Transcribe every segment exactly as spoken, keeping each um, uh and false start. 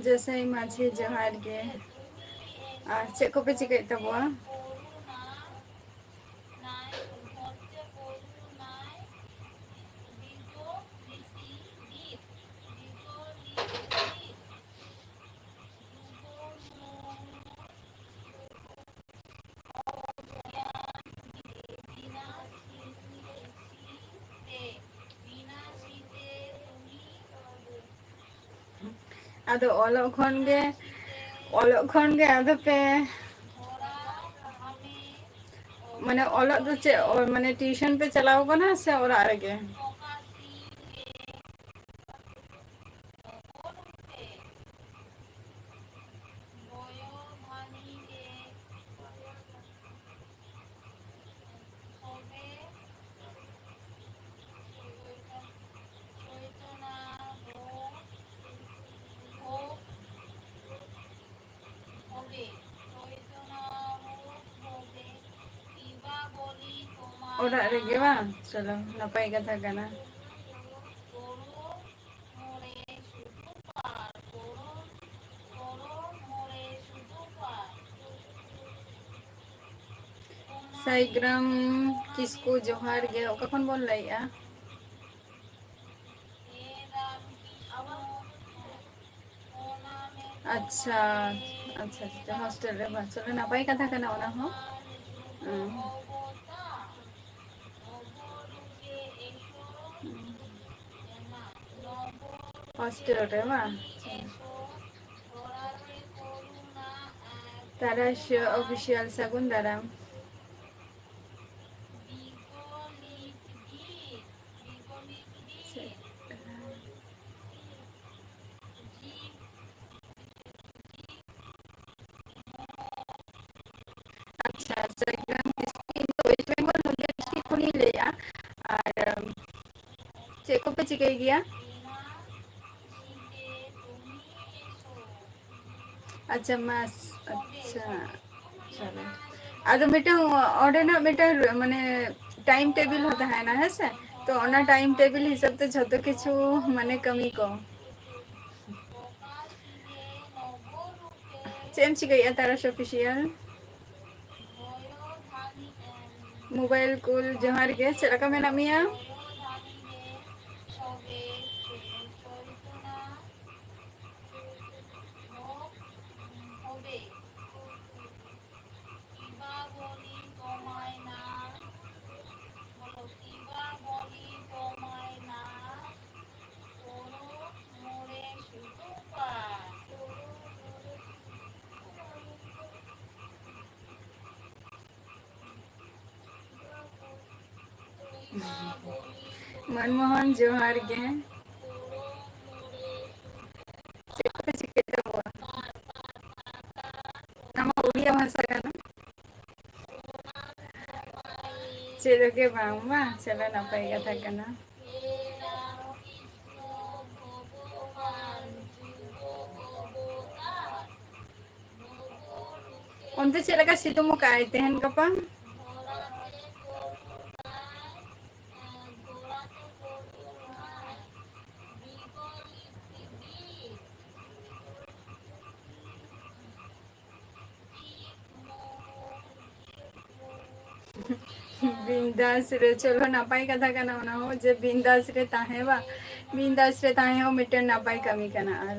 ᱡᱚᱥᱟᱹᱭ ᱢᱟᱹᱡᱷᱤ ᱡᱚᱦᱟᱨ ᱜᱮ᱾ ᱟᱨ ᱪᱮᱫ ᱠᱚᱯᱮ ᱪᱤᱠᱟᱹᱭᱮᱫ ᱛᱟᱵᱚᱣᱟ? ᱟᱫᱚ ᱚᱞᱚᱜ ᱠᱷᱚᱱ ᱜᱮ, ᱚᱞᱚᱜ ᱠᱷᱚᱱ ᱜᱮ ᱟᱫᱚ ᱯᱮ, ᱢᱟᱱᱮ ᱚᱞᱚᱜ ᱫᱚ ᱪᱮᱫ, ᱚ-, ᱢᱟᱱᱮ ᱴᱤᱭᱩᱥᱚᱱ ᱯᱮ ᱪᱟᱞᱟᱣ ᱠᱟᱱᱟ ᱥᱮ ᱚᱲᱟᱜ ᱨᱮᱜᱮ? ᱚᱲᱟᱜ ᱨᱮᱜᱮ ᱵᱟᱝ? ᱪᱚᱞᱚ, ᱱᱟᱯᱟᱭ ᱠᱟᱛᱷᱟ ᱠᱟᱱᱟ᱾ ᱥᱟᱭᱜᱨᱟᱢ ᱠᱤᱥᱠᱩ, ᱡᱚᱦᱟᱨ ᱜᱮ᱾ ᱚᱠᱟ ᱠᱷᱚᱱ ᱵᱚᱱ ᱞᱟᱹᱭᱮᱜᱼᱟ? ᱟᱪᱪᱷᱟ, ᱟᱪᱪᱷᱟ, ᱟᱪᱪᱷᱟ, ᱦᱳᱥᱴᱮᱞ ᱨᱮ ᱵᱟᱝ? ᱪᱚᱞᱚ, ᱱᱟᱯᱟᱭ ᱠᱟᱛᱷᱟ ᱠᱟᱱᱟ ᱚᱱᱟ ᱦᱚᱸ᱾ ᱦᱩᱸ᱾ ᱦᱳᱥᱴᱮᱞ ᱨᱮ ᱵᱟᱝ? ᱛᱟᱨᱟᱥ ᱚᱯᱷᱤᱥᱤᱭᱟᱞ ᱥᱟᱹᱜᱩᱱ ᱫᱟᱨᱟᱢ᱾ ᱟᱪᱪᱷᱟ, ᱥᱟᱹᱜᱩᱱ ᱠᱤᱥᱠᱩ, ᱤᱧ ᱫᱚ ᱳᱭᱮᱥᱴ ᱵᱮᱝᱜᱚᱞ ᱱᱚᱫᱤᱭᱟ ᱰᱤᱥᱴᱨᱤᱠᱴ ᱠᱷᱚᱱᱤᱧ ᱞᱟᱹᱭᱮᱫᱼᱟ᱾ ᱟᱨ, ᱩᱢ, ᱪᱮᱫ ᱠᱚᱯᱮ ᱪᱤᱠᱟᱹᱭ ᱜᱮᱭᱟ? ᱟᱪᱪᱷᱟ, ᱢᱟᱥ, ᱟᱪᱪᱷᱟ, ᱪᱚᱞᱚ᱾ ᱟᱫᱚ ᱢᱤᱫᱴᱟᱝ ᱚᱸᱰᱮᱱᱟᱜ ᱢᱤᱫᱴᱟᱝ, ᱢᱟᱱᱮ, ᱴᱟᱭᱤᱢ ᱴᱮᱵᱤᱞ ᱦᱚᱸ ᱛᱟᱦᱮᱱᱟ, ᱦᱮᱸ ᱥᱮ? ᱛᱚ ᱚᱱᱟ ᱴᱟᱭᱤᱢ ᱴᱮᱵᱤᱞ ᱦᱤᱥᱟᱹᱵ ᱛᱮ ᱡᱷᱚᱛᱚ ᱠᱤᱪᱷᱩ, ᱢᱟᱱᱮ, ᱠᱟᱹᱢᱤ ᱠᱚ᱾ ᱪᱮᱫ ᱮᱢ ᱪᱤᱠᱟᱹᱭᱮᱫᱼᱟ, ᱛᱟᱨᱟᱥ ᱚᱯᱷᱤᱥᱤᱭᱟᱞ? ᱢᱳᱵᱟᱭᱤᱞ ᱠᱩᱞ, ᱡᱚᱦᱟᱨ ᱜᱮ, ᱪᱮᱫ ᱞᱮᱠᱟ ᱢᱮᱱᱟᱜ ᱢᱮᱭᱟ? ᱢᱚᱱᱢᱳᱦᱚᱱ, ᱡᱚᱦᱟᱨ ᱜᱮ᱾ ᱪᱮᱫ ᱠᱚᱯᱮ ᱪᱤᱠᱟᱹᱭᱮᱫᱟ ᱵᱟᱵᱟ? ᱱᱚᱣᱟ ᱢᱟ ᱩᱲᱤᱭᱟ ᱵᱷᱟᱥᱟ ᱠᱟᱱᱟ᱾ ᱪᱮᱫ ᱦᱚᱸ ᱜᱮ ᱵᱟᱝ, ᱵᱟᱝ᱾ ᱪᱚᱞᱚ, ᱱᱟᱯᱟᱭ ᱠᱟᱛᱷᱟ ᱠᱟᱱᱟ᱾ ᱚᱱᱛᱮ ᱪᱮᱫ ᱞᱮᱠᱟ ᱥᱤᱛᱩᱝ ᱟᱠᱟᱜᱼᱟᱭ ᱛᱮᱦᱮᱧ ᱜᱟᱯᱟ? ᱵᱤᱱᱫᱟᱥ ᱨᱮ, ᱪᱚᱞᱚ, ᱱᱟᱯᱟᱭ ᱠᱟᱛᱷᱟ ᱠᱟᱱᱟ ᱚᱱᱟ ᱦᱚᱸ, ᱡᱮ ᱵᱤᱱᱫᱟᱥ ᱨᱮ ᱛᱟᱦᱮᱸ, ᱵᱟᱝ, ᱵᱤᱱᱫᱟᱥ ᱨᱮ ᱛᱟᱦᱮᱸ ᱦᱚᱸ ᱢᱤᱫᱴᱮᱱ ᱱᱟᱯᱟᱭ ᱠᱟᱹᱢᱤ ᱠᱟᱱᱟ᱾ ᱟᱨ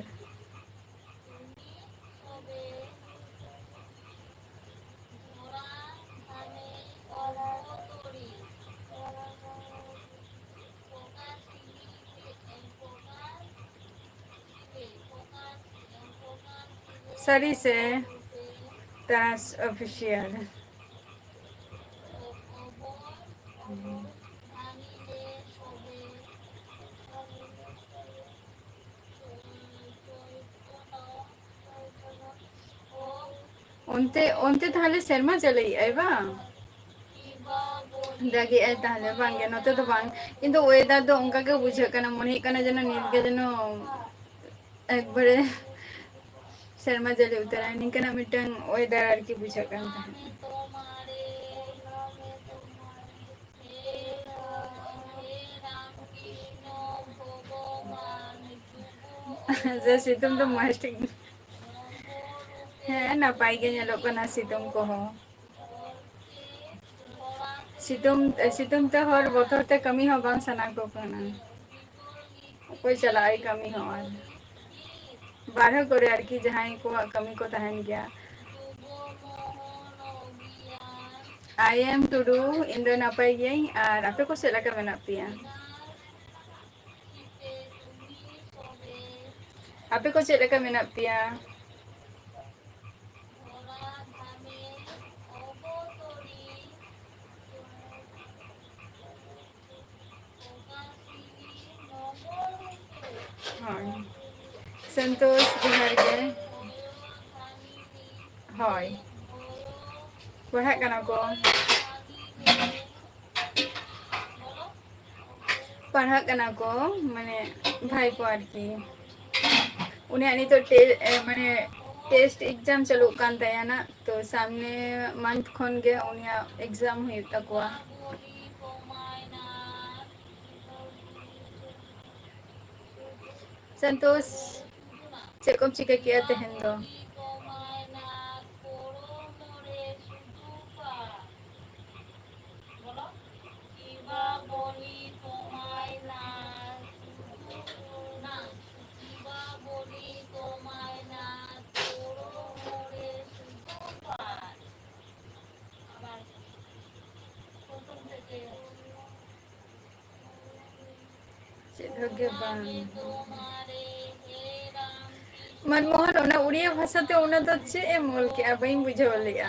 ᱥᱟᱹᱨᱤ ᱥᱮ ᱛᱟᱨᱟᱥ ᱚᱯᱷᱤᱥᱤᱭᱟᱞ᱾ ᱚᱱᱛᱮ, ᱚᱱᱛᱮ ᱛᱟᱦᱞᱮ ᱥᱮᱨᱢᱟ ᱡᱟᱹᱲᱤᱭᱮᱜᱼᱟᱭ ᱵᱟᱝ? ᱫᱟᱜᱮᱜᱼᱟᱭ ᱛᱟᱦᱞᱮ ᱵᱟᱝ ᱜᱮ, ᱱᱚᱛᱮ ᱫᱚ ᱵᱟᱝ᱾ ᱠᱤᱱᱛᱩ weather ᱫᱚ ᱚᱱᱠᱟ ᱜᱮ ᱵᱩᱡᱷᱟᱹᱜ ᱠᱟᱱᱟ, ᱢᱚᱱᱮ ᱦᱩᱭᱩᱜ ᱠᱟᱱᱟ ᱡᱮᱱᱚ ᱱᱤᱛ ᱜᱮ ᱡᱮᱱᱚ ᱮᱠᱵᱟᱨᱮ ᱥᱮᱨᱢᱟ ᱡᱟᱹᱲᱤ ᱩᱛᱟᱹᱨᱟᱭ, ᱱᱤᱝᱠᱟᱹᱱᱟᱜ ᱢᱤᱫᱴᱟᱝ weather ᱟᱨᱠᱤ ᱵᱩᱡᱷᱟᱹᱜ ᱠᱟᱱ ᱛᱟᱦᱮᱸᱫ᱾ ᱡᱟ ᱥᱤᱛᱩᱝ ᱫᱚ ᱢᱚᱡᱽ ᱴᱷᱤᱠ᱾ ᱦᱮᱸ, ᱱᱟᱯᱟᱭ ᱜᱮ ᱧᱮᱞᱚᱜ ᱠᱟᱱᱟ ᱥᱤᱛᱩᱝ ᱠᱚᱦᱚᱸ᱾ ᱥᱤᱛᱩᱝ, ᱥᱤᱛᱩᱝ ᱛᱮ ᱦᱚᱲ ᱵᱚᱛᱚᱨ ᱛᱮ ᱠᱟᱹᱢᱤ ᱦᱚᱸ ᱵᱟᱝ ᱥᱟᱱᱟ ᱠᱚ ᱠᱟᱱᱟ᱾ ᱚᱠᱚᱭ ᱪᱟᱞᱟᱜ ᱟᱭ ᱠᱟᱹᱢᱤ ᱦᱚᱸ? ᱟᱨ ᱵᱟᱨᱦᱮ ᱠᱚᱨᱮ ᱟᱨᱠᱤ ᱡᱟᱦᱟᱸᱭ ᱠᱚᱣᱟᱜ ᱠᱟᱹᱢᱤ ᱠᱚ ᱛᱟᱦᱮᱱ ᱜᱮᱭᱟ᱾ I am ᱴᱩᱰᱩ, ᱤᱧ ᱫᱚ ᱱᱟᱯᱟᱭ ᱜᱤᱭᱟᱹᱧ᱾ ᱟᱨ ᱟᱯᱮ ᱠᱚ ᱪᱮᱫ ᱞᱮᱠᱟ ᱢᱮᱱᱟᱜ ᱯᱮᱭᱟ? ᱟᱯᱮ ᱠᱚ ᱪᱮᱫ ᱞᱮᱠᱟ ᱢᱮᱱᱟᱜ ᱯᱮᱭᱟ? ᱦᱳᱭ, ᱥᱚᱱᱛᱳᱥ, ᱡᱚᱦᱟᱨ ᱜᱮ᱾ ᱦᱳᱭ, ᱯᱟᱲᱦᱟᱜ ᱠᱟᱱᱟ ᱠᱚ᱾ ᱯᱟᱲᱦᱟᱜ ᱠᱟᱱᱟ ᱠᱚ, ᱢᱟᱱᱮ, ᱵᱷᱟᱭ ᱠᱚ ᱟᱨᱠᱤ᱾ ᱩᱱᱤᱭᱟᱜ ᱱᱤᱛᱚᱜ ᱴᱮ-, ᱮ, ᱢᱟᱱᱮ, ᱴᱮᱥᱴ ᱮᱠᱡᱟᱢ ᱪᱟᱹᱞᱩᱜ ᱠᱟᱱ ᱛᱟᱭᱟ ᱱᱟᱜ, ᱛᱚ ᱥᱟᱢᱱᱮ ᱢᱟᱱᱛᱷ ᱠᱷᱚᱱ ᱜᱮ ᱩᱱᱤᱭᱟᱜ ᱮᱠᱡᱟᱢ ᱦᱩᱭᱩᱜ ᱛᱟᱠᱚᱣᱟ᱾ ᱥᱚᱱᱛᱳᱥ, ᱪᱮᱫ ᱠᱚᱢ ᱪᱤᱠᱟᱹ ᱠᱮᱜᱼᱟ ᱛᱮᱦᱮᱧ ᱫᱚ? ᱪᱮᱫ ᱦᱚᱸ ᱜᱮ ᱵᱟᱝ᱾ ᱢᱚᱱᱢᱳᱦᱚᱱ, ᱚᱱᱟ ᱩᱲᱤᱭᱟ ᱵᱷᱟᱥᱟ ᱛᱮ ᱚᱱᱟ ᱫᱚ ᱪᱮᱫ ᱮᱢ ᱚᱞ ᱠᱮᱜᱼᱟ? ᱵᱟᱹᱧ ᱵᱩᱡᱷᱟᱹᱣ ᱞᱮᱜᱼᱟ᱾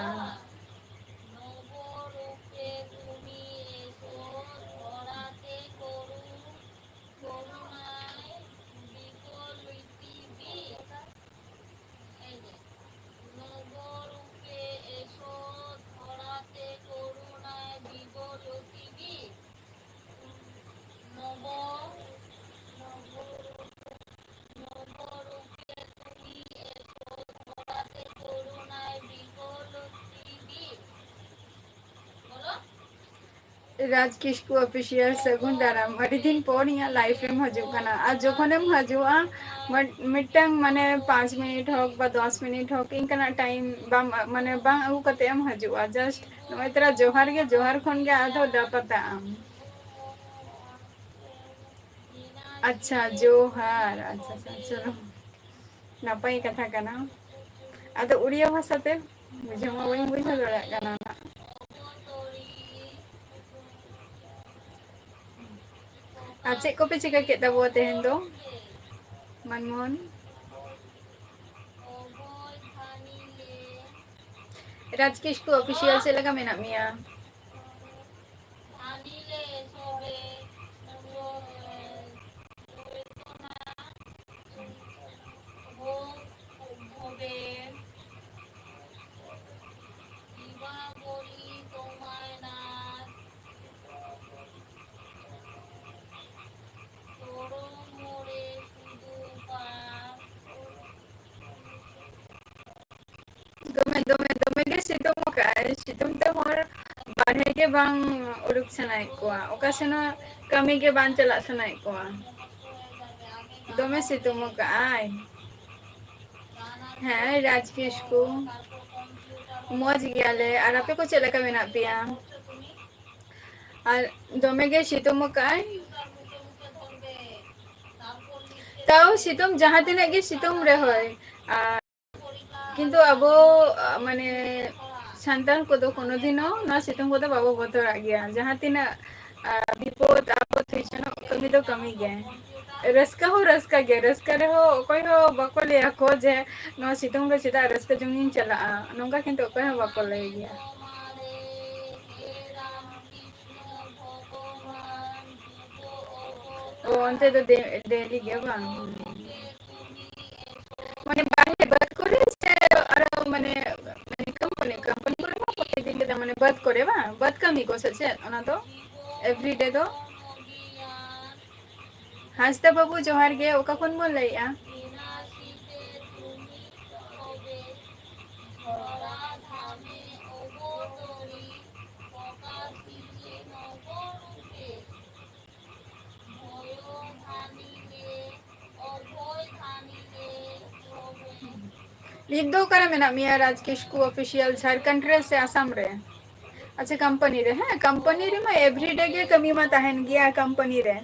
ᱨᱟᱡᱽ ᱠᱤᱥᱠᱩ ᱚᱯᱷᱤᱥᱤᱭᱟᱞ, ᱥᱟᱹᱜᱩᱱ ᱫᱟᱨᱟᱢ᱾ ᱟᱹᱰᱤ ᱫᱤᱱ ᱯᱚᱨ ᱤᱧᱟᱹᱜ ᱞᱟᱭᱤᱯᱷ ᱨᱮᱢ ᱦᱤᱡᱩᱜ ᱠᱟᱱᱟ, ᱟᱨ ᱡᱚᱠᱷᱚᱱᱮᱢ ᱦᱤᱡᱩᱜᱼᱟ, ᱢᱤᱫ-, ᱢᱤᱫᱴᱟᱝ ᱢᱟᱱᱮ ᱯᱟᱸᱪ ᱢᱤᱱᱤᱴ ᱦᱳᱠ ᱵᱟ ᱫᱚᱥ ᱢᱤᱱᱤᱴ ᱦᱳᱠ, ᱤᱱᱠᱟᱱᱟᱜ ᱴᱟᱭᱤᱢ ᱵᱟᱢ, ᱢᱟᱱᱮ ᱵᱟᱝ ᱟᱹᱜᱩ ᱠᱟᱛᱮ ᱮᱢ ᱦᱤᱡᱩᱜᱼᱟ᱾ ᱡᱟᱥᱴ ᱱᱚᱜᱼᱚᱭ ᱛᱚᱨᱟ ᱡᱚᱦᱟᱨ ᱜᱮ, ᱡᱚᱦᱟᱨ ᱠᱷᱚᱱ ᱜᱮ ᱟᱫᱚ ᱰᱟᱯᱟᱛᱟᱜ ᱟᱢ᱾ ᱟᱪᱪᱷᱟ, ᱡᱚᱦᱟᱨ᱾ ᱟᱪᱪᱷᱟ, ᱟᱪᱪᱷᱟ, ᱪᱚᱞᱚ᱾ ᱱᱟᱯᱟᱭ ᱠᱟᱛᱷᱟ ᱠᱟᱱᱟ᱾ ᱟᱫᱚ ᱩᱲᱤᱭᱟ ᱵᱷᱟᱥᱟ ᱛᱮ ᱵᱩᱡᱷᱟᱹᱣ ᱢᱟ ᱵᱟᱹᱧ ᱵᱩᱡᱷᱟᱹᱣ ᱫᱟᱲᱮᱭᱟᱜ ᱠᱟᱱᱟ ᱱᱟᱜ᱾ ᱟᱨ ᱪᱮᱫ ᱠᱚᱯᱮ ᱪᱤᱠᱟᱹ ᱠᱮᱫ ᱛᱟᱵᱚᱣᱟ ᱛᱮᱦᱮᱧ ᱫᱚ, ᱢᱟᱱᱢᱚᱱ? ᱨᱟᱡᱽ ᱠᱤᱥᱠᱩ ᱚᱯᱷᱤᱥᱤᱭᱟᱞ, ᱪᱮᱫ ᱞᱮᱠᱟ ᱢᱮᱱᱟᱜ ᱢᱮᱭᱟ? ᱫᱚᱢᱮ, ᱫᱚᱢᱮ, ᱫᱚᱢᱮ ᱜᱮ ᱥᱤᱛᱩᱝ ᱟᱠᱟᱫᱼᱟᱭ᱾ ᱥᱤᱛᱩᱝ ᱛᱮ ᱦᱚᱲ ᱵᱟᱨᱦᱮ ᱜᱮ ᱵᱟᱝ ᱩᱰᱩᱠ ᱥᱟᱱᱟᱭᱮᱫ ᱠᱚᱣᱟ, ᱚᱠᱟ ᱥᱮᱱ ᱦᱚᱸ ᱠᱟᱹᱢᱤ ᱜᱮ ᱵᱟᱝ ᱪᱟᱞᱟᱜ ᱥᱟᱱᱟᱭᱮᱫ ᱠᱚᱣᱟ᱾ ᱫᱚᱢᱮ ᱥᱤᱛᱩᱝ ᱟᱠᱟᱫᱼᱟᱭ᱾ ᱦᱮᱸ, ᱨᱟᱡᱽ ᱠᱤᱥᱠᱩ, ᱢᱚᱡᱽ ᱜᱮᱭᱟᱞᱮ᱾ ᱟᱨ ᱟᱯᱮ ᱠᱚ ᱪᱮᱫ ᱞᱮᱠᱟ ᱢᱮᱱᱟᱜ ᱯᱮᱭᱟ? ᱟᱨ ᱫᱚᱢᱮ ᱜᱮ ᱥᱤᱛᱩᱝ ᱟᱠᱟᱫᱼᱟᱭ᱾ ᱛᱟᱣ ᱥᱤᱛᱩᱝ, ᱡᱟᱦᱟᱸ ᱛᱤᱱᱟᱹᱜ ᱜᱮ ᱥᱤᱛᱩᱝ ᱨᱮᱦᱚᱸᱭ, ᱟᱨ ᱠᱤᱱᱛᱩ ᱟᱵᱚ, ᱟ, ᱢᱟᱱᱮ, ᱥᱟᱱᱛᱟᱲ ᱠᱚᱫᱚ ᱠᱳᱱᱳ ᱫᱤᱱ ᱦᱚᱸ ᱱᱚᱣᱟ ᱥᱤᱛᱩᱝ ᱠᱚᱫᱚ ᱵᱟᱵᱚ ᱵᱚᱛᱚᱨᱟᱜ ᱜᱮᱭᱟ᱾ ᱡᱟᱦᱟᱸ ᱛᱤᱱᱟᱹᱜ, ᱟ, ᱵᱤᱯᱚᱫ ᱟᱯᱚᱫ ᱦᱩᱭ ᱦᱚᱪᱚᱱᱚᱜ, ᱠᱟᱹᱢᱤ ᱫᱚ ᱠᱟᱹᱢᱤ ᱜᱮ᱾ ᱨᱟᱹᱥᱠᱟᱹ ᱦᱚᱸ ᱨᱟᱹᱥᱠᱟᱹ ᱜᱮ, ᱨᱟᱹᱥᱠᱟᱹ ᱨᱮᱦᱚᱸ ᱚᱠᱚᱭ ᱦᱚᱸ ᱵᱟᱠᱚ ᱞᱟᱹᱭᱟ ᱠᱚ ᱡᱮ ᱱᱚᱣᱟ ᱥᱤᱛᱩᱝ ᱨᱮ ᱪᱮᱫᱟᱜ ᱨᱟᱹᱥᱠᱟᱹ ᱡᱚᱝ ᱤᱧ ᱪᱟᱞᱟᱜᱼᱟ, ᱱᱚᱝᱠᱟ ᱠᱤᱱᱛᱩ ᱚᱠᱚᱭ ᱦᱚᱸ ᱵᱟᱠᱚ ᱞᱟᱹᱭ ᱜᱮᱭᱟ᱾ ᱚ, ᱚᱱᱛᱮ ᱫᱚ ᱰᱮ-, ᱰᱮᱞᱤ ᱜᱮ ᱵᱟᱝ? ᱢᱟᱱᱮ ᱵᱟᱨᱦᱮ ᱵᱟᱹᱫᱽ ᱠᱚᱨᱮ ᱥᱮ ᱟᱨᱚ ᱢᱟᱱᱮ, ᱢᱟᱱᱮ ᱠᱳᱢᱯᱟᱱᱤ, ᱠᱳᱢᱯᱟᱱᱤ ᱠᱚᱨᱮ ᱢᱟ ᱯᱨᱚᱛᱤᱫᱤᱱ ᱜᱮ, ᱢᱟᱱᱮ ᱵᱟᱹᱫᱽ ᱠᱚᱨᱮ ᱵᱟᱝ? ᱵᱟᱹᱫᱽ ᱠᱟᱹᱢᱤ ᱠᱚ ᱥᱮ ᱪᱮᱫ ᱚᱱᱟ ᱫᱚ? Everyday ᱫᱚ? ᱦᱟᱸᱥᱫᱟ ᱵᱟᱹᱵᱩ, ᱡᱚᱦᱟᱨ ᱜᱮ᱾ ᱚᱠᱟ ᱠᱷᱚᱱ ᱵᱚᱱ ᱞᱟᱹᱭᱮᱜᱼᱟ? ᱱᱤᱛ ᱫᱚ ᱚᱠᱟᱨᱮ ᱢᱮᱱᱟᱜ ᱢᱮᱭᱟ ᱨᱟᱡᱽ ᱠᱤᱥᱠᱩ ᱚᱯᱷᱤᱥᱤᱭᱟᱞ, ᱡᱷᱟᱲᱠᱷᱚᱸᱰ ᱨᱮ ᱥᱮ ᱟᱥᱟᱢ ᱨᱮ? ᱟᱪᱪᱷᱟ, ᱠᱳᱢᱯᱟᱱᱤ ᱨᱮ, ᱦᱮᱸ, ᱠᱳᱢᱯᱟᱱᱤ ᱨᱮᱢᱟ everyday ᱜᱮ ᱠᱟᱹᱢᱤ ᱢᱟ ᱛᱟᱦᱮᱱ ᱜᱮᱭᱟ ᱠᱳᱢᱯᱟᱱᱤ ᱨᱮ᱾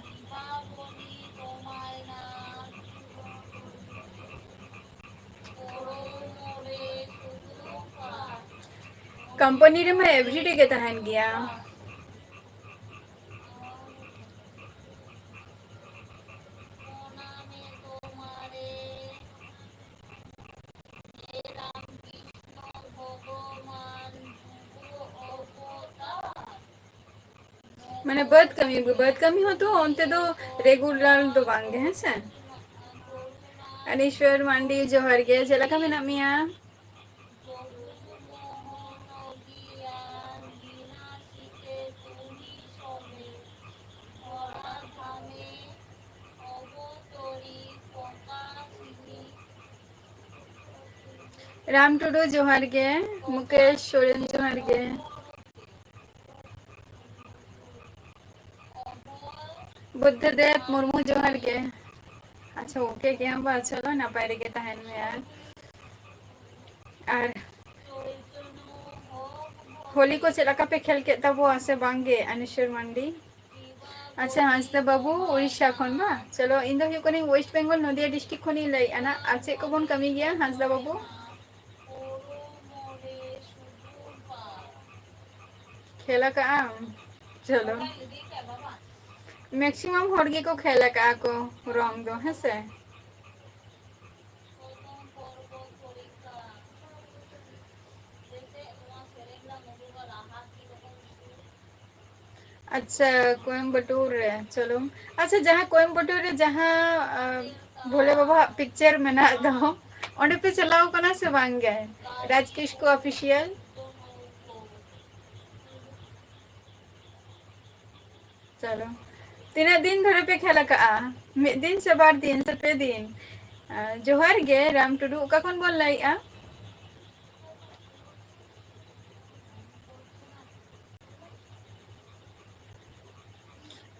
ᱠᱳᱢᱯᱟᱱᱤ ᱨᱮᱢᱟ everyday ᱜᱮ ᱛᱟᱦᱮᱱ ᱜᱮᱭᱟ᱾ ᱢᱟᱱᱮ ᱵᱟᱹᱫᱽ ᱠᱟᱹᱢᱤ, ᱵᱟᱹᱫᱽ ᱠᱟᱹᱢᱤ ᱦᱚᱸ ᱛᱚ ᱚᱱᱛᱮ ᱫᱚ regular ᱫᱚ ᱵᱟᱝ ᱜᱮ, ᱦᱮᱸ ᱥᱮ? ᱟᱱᱤᱥᱣᱚᱨ ᱢᱟᱱᱰᱤ, ᱡᱚᱦᱟᱨ ᱜᱮ, ᱪᱮᱫ ᱞᱮᱠᱟ ᱢᱮᱱᱟᱜ ᱢᱮᱭᱟ? ᱨᱟᱢ ᱴᱩᱰᱩ, ᱡᱚᱦᱟᱨ ᱜᱮ᱾ ᱢᱩᱠᱮᱥ ᱥᱚᱨᱮᱱ, ᱡᱚᱦᱟᱨ ᱜᱮ᱾ ᱵᱩᱫᱽᱫᱷᱚᱫᱮᱵ ᱢᱩᱨᱢᱩ, ᱡᱚᱦᱟᱨ ᱜᱮ᱾ ᱟᱪᱪᱷᱟ, okay ᱜᱮᱭᱟᱢ ᱵᱟ? ᱪᱚᱞᱚ, ᱱᱟᱯᱟᱭ ᱨᱮᱜᱮ ᱛᱟᱦᱮᱱ ᱢᱮ᱾ ᱟᱨ, ᱟᱨ ᱦᱳᱞᱤ ᱠᱚ ᱪᱮᱫ ᱞᱮᱠᱟ ᱯᱮ ᱠᱷᱮᱞ ᱠᱮᱫ ᱛᱟᱵᱚᱣᱟ ᱥᱮ ᱵᱟᱝ ᱜᱮ, ᱟᱱᱤᱥᱚᱨ ᱢᱟᱱᱰᱤ? ᱟᱪᱪᱷᱟ, ᱦᱟᱸᱥᱫᱟ ᱵᱟᱹᱵᱩ, ᱩᱲᱤᱥᱥᱟ ᱠᱷᱚᱱ ᱵᱟ? ᱪᱚᱞᱚ, ᱤᱧ ᱫᱚ ᱦᱩᱭᱩᱜ ᱠᱟᱹᱱᱟᱹᱧ West Bengal, ᱱᱚᱫᱤᱭᱟ district ᱠᱷᱚᱱᱤᱧ ᱞᱟᱹᱭᱮᱫᱼᱟ ᱱᱟ᱾ ᱟᱨ ᱪᱮᱫ ᱠᱚᱵᱚᱱ ᱠᱟᱹᱢᱤ ᱜᱮᱭᱟ, ᱦᱟᱸᱥᱫᱟ ᱵᱟᱹᱵᱩ? ᱠᱷᱮᱞ ᱟᱠᱟᱫ ᱟᱢ? ᱪᱚᱞᱚ, maximum ᱦᱚᱲ ᱜᱮᱠᱚ ᱠᱷᱮᱞ ᱟᱠᱟᱫᱼᱟ ᱠᱚ ᱨᱚᱝ ᱫᱚ, ᱦᱮᱸ ᱥᱮ? ᱟᱪᱪᱷᱟ, ᱠᱳᱭᱮᱢᱵᱟᱴᱩᱨ ᱨᱮ, ᱪᱚᱞᱚ᱾ ᱟᱪᱪᱷᱟ, ᱡᱟᱦᱟᱸ ᱠᱳᱭᱮᱢᱵᱟᱴᱩᱨ ᱨᱮ ᱡᱟᱦᱟᱸ, ᱟᱸ, ᱵᱷᱳᱞᱮ ᱵᱟᱵᱟᱣᱟᱜ picture ᱢᱮᱱᱟᱜ ᱫᱚ, ᱚᱸᱰᱮ ᱯᱮ ᱪᱟᱞᱟᱣ ᱠᱟᱱᱟ ᱥᱮ ᱵᱟᱝ ᱜᱮ? ᱨᱟᱡᱽ ᱠᱤᱥᱠᱩ Official? ᱪᱚᱞᱚ, ᱛᱤᱱᱟᱹᱜ ᱫᱤᱱ ᱫᱷᱚᱨᱮ ᱯᱮ ᱠᱷᱮᱞ ᱟᱠᱟᱜᱼᱟ? ᱢᱤᱫ ᱫᱤᱱ ᱥᱮ ᱵᱟᱨ ᱫᱤᱱ ᱥᱮ ᱯᱮ ᱫᱤᱱ? ᱟᱸ, ᱡᱚᱦᱟᱨ ᱜᱮ ᱨᱟᱢ ᱴᱩᱰᱩ, ᱚᱠᱟ ᱠᱷᱚᱱ ᱵᱚᱱ ᱞᱟᱹᱭᱮᱜᱼᱟ?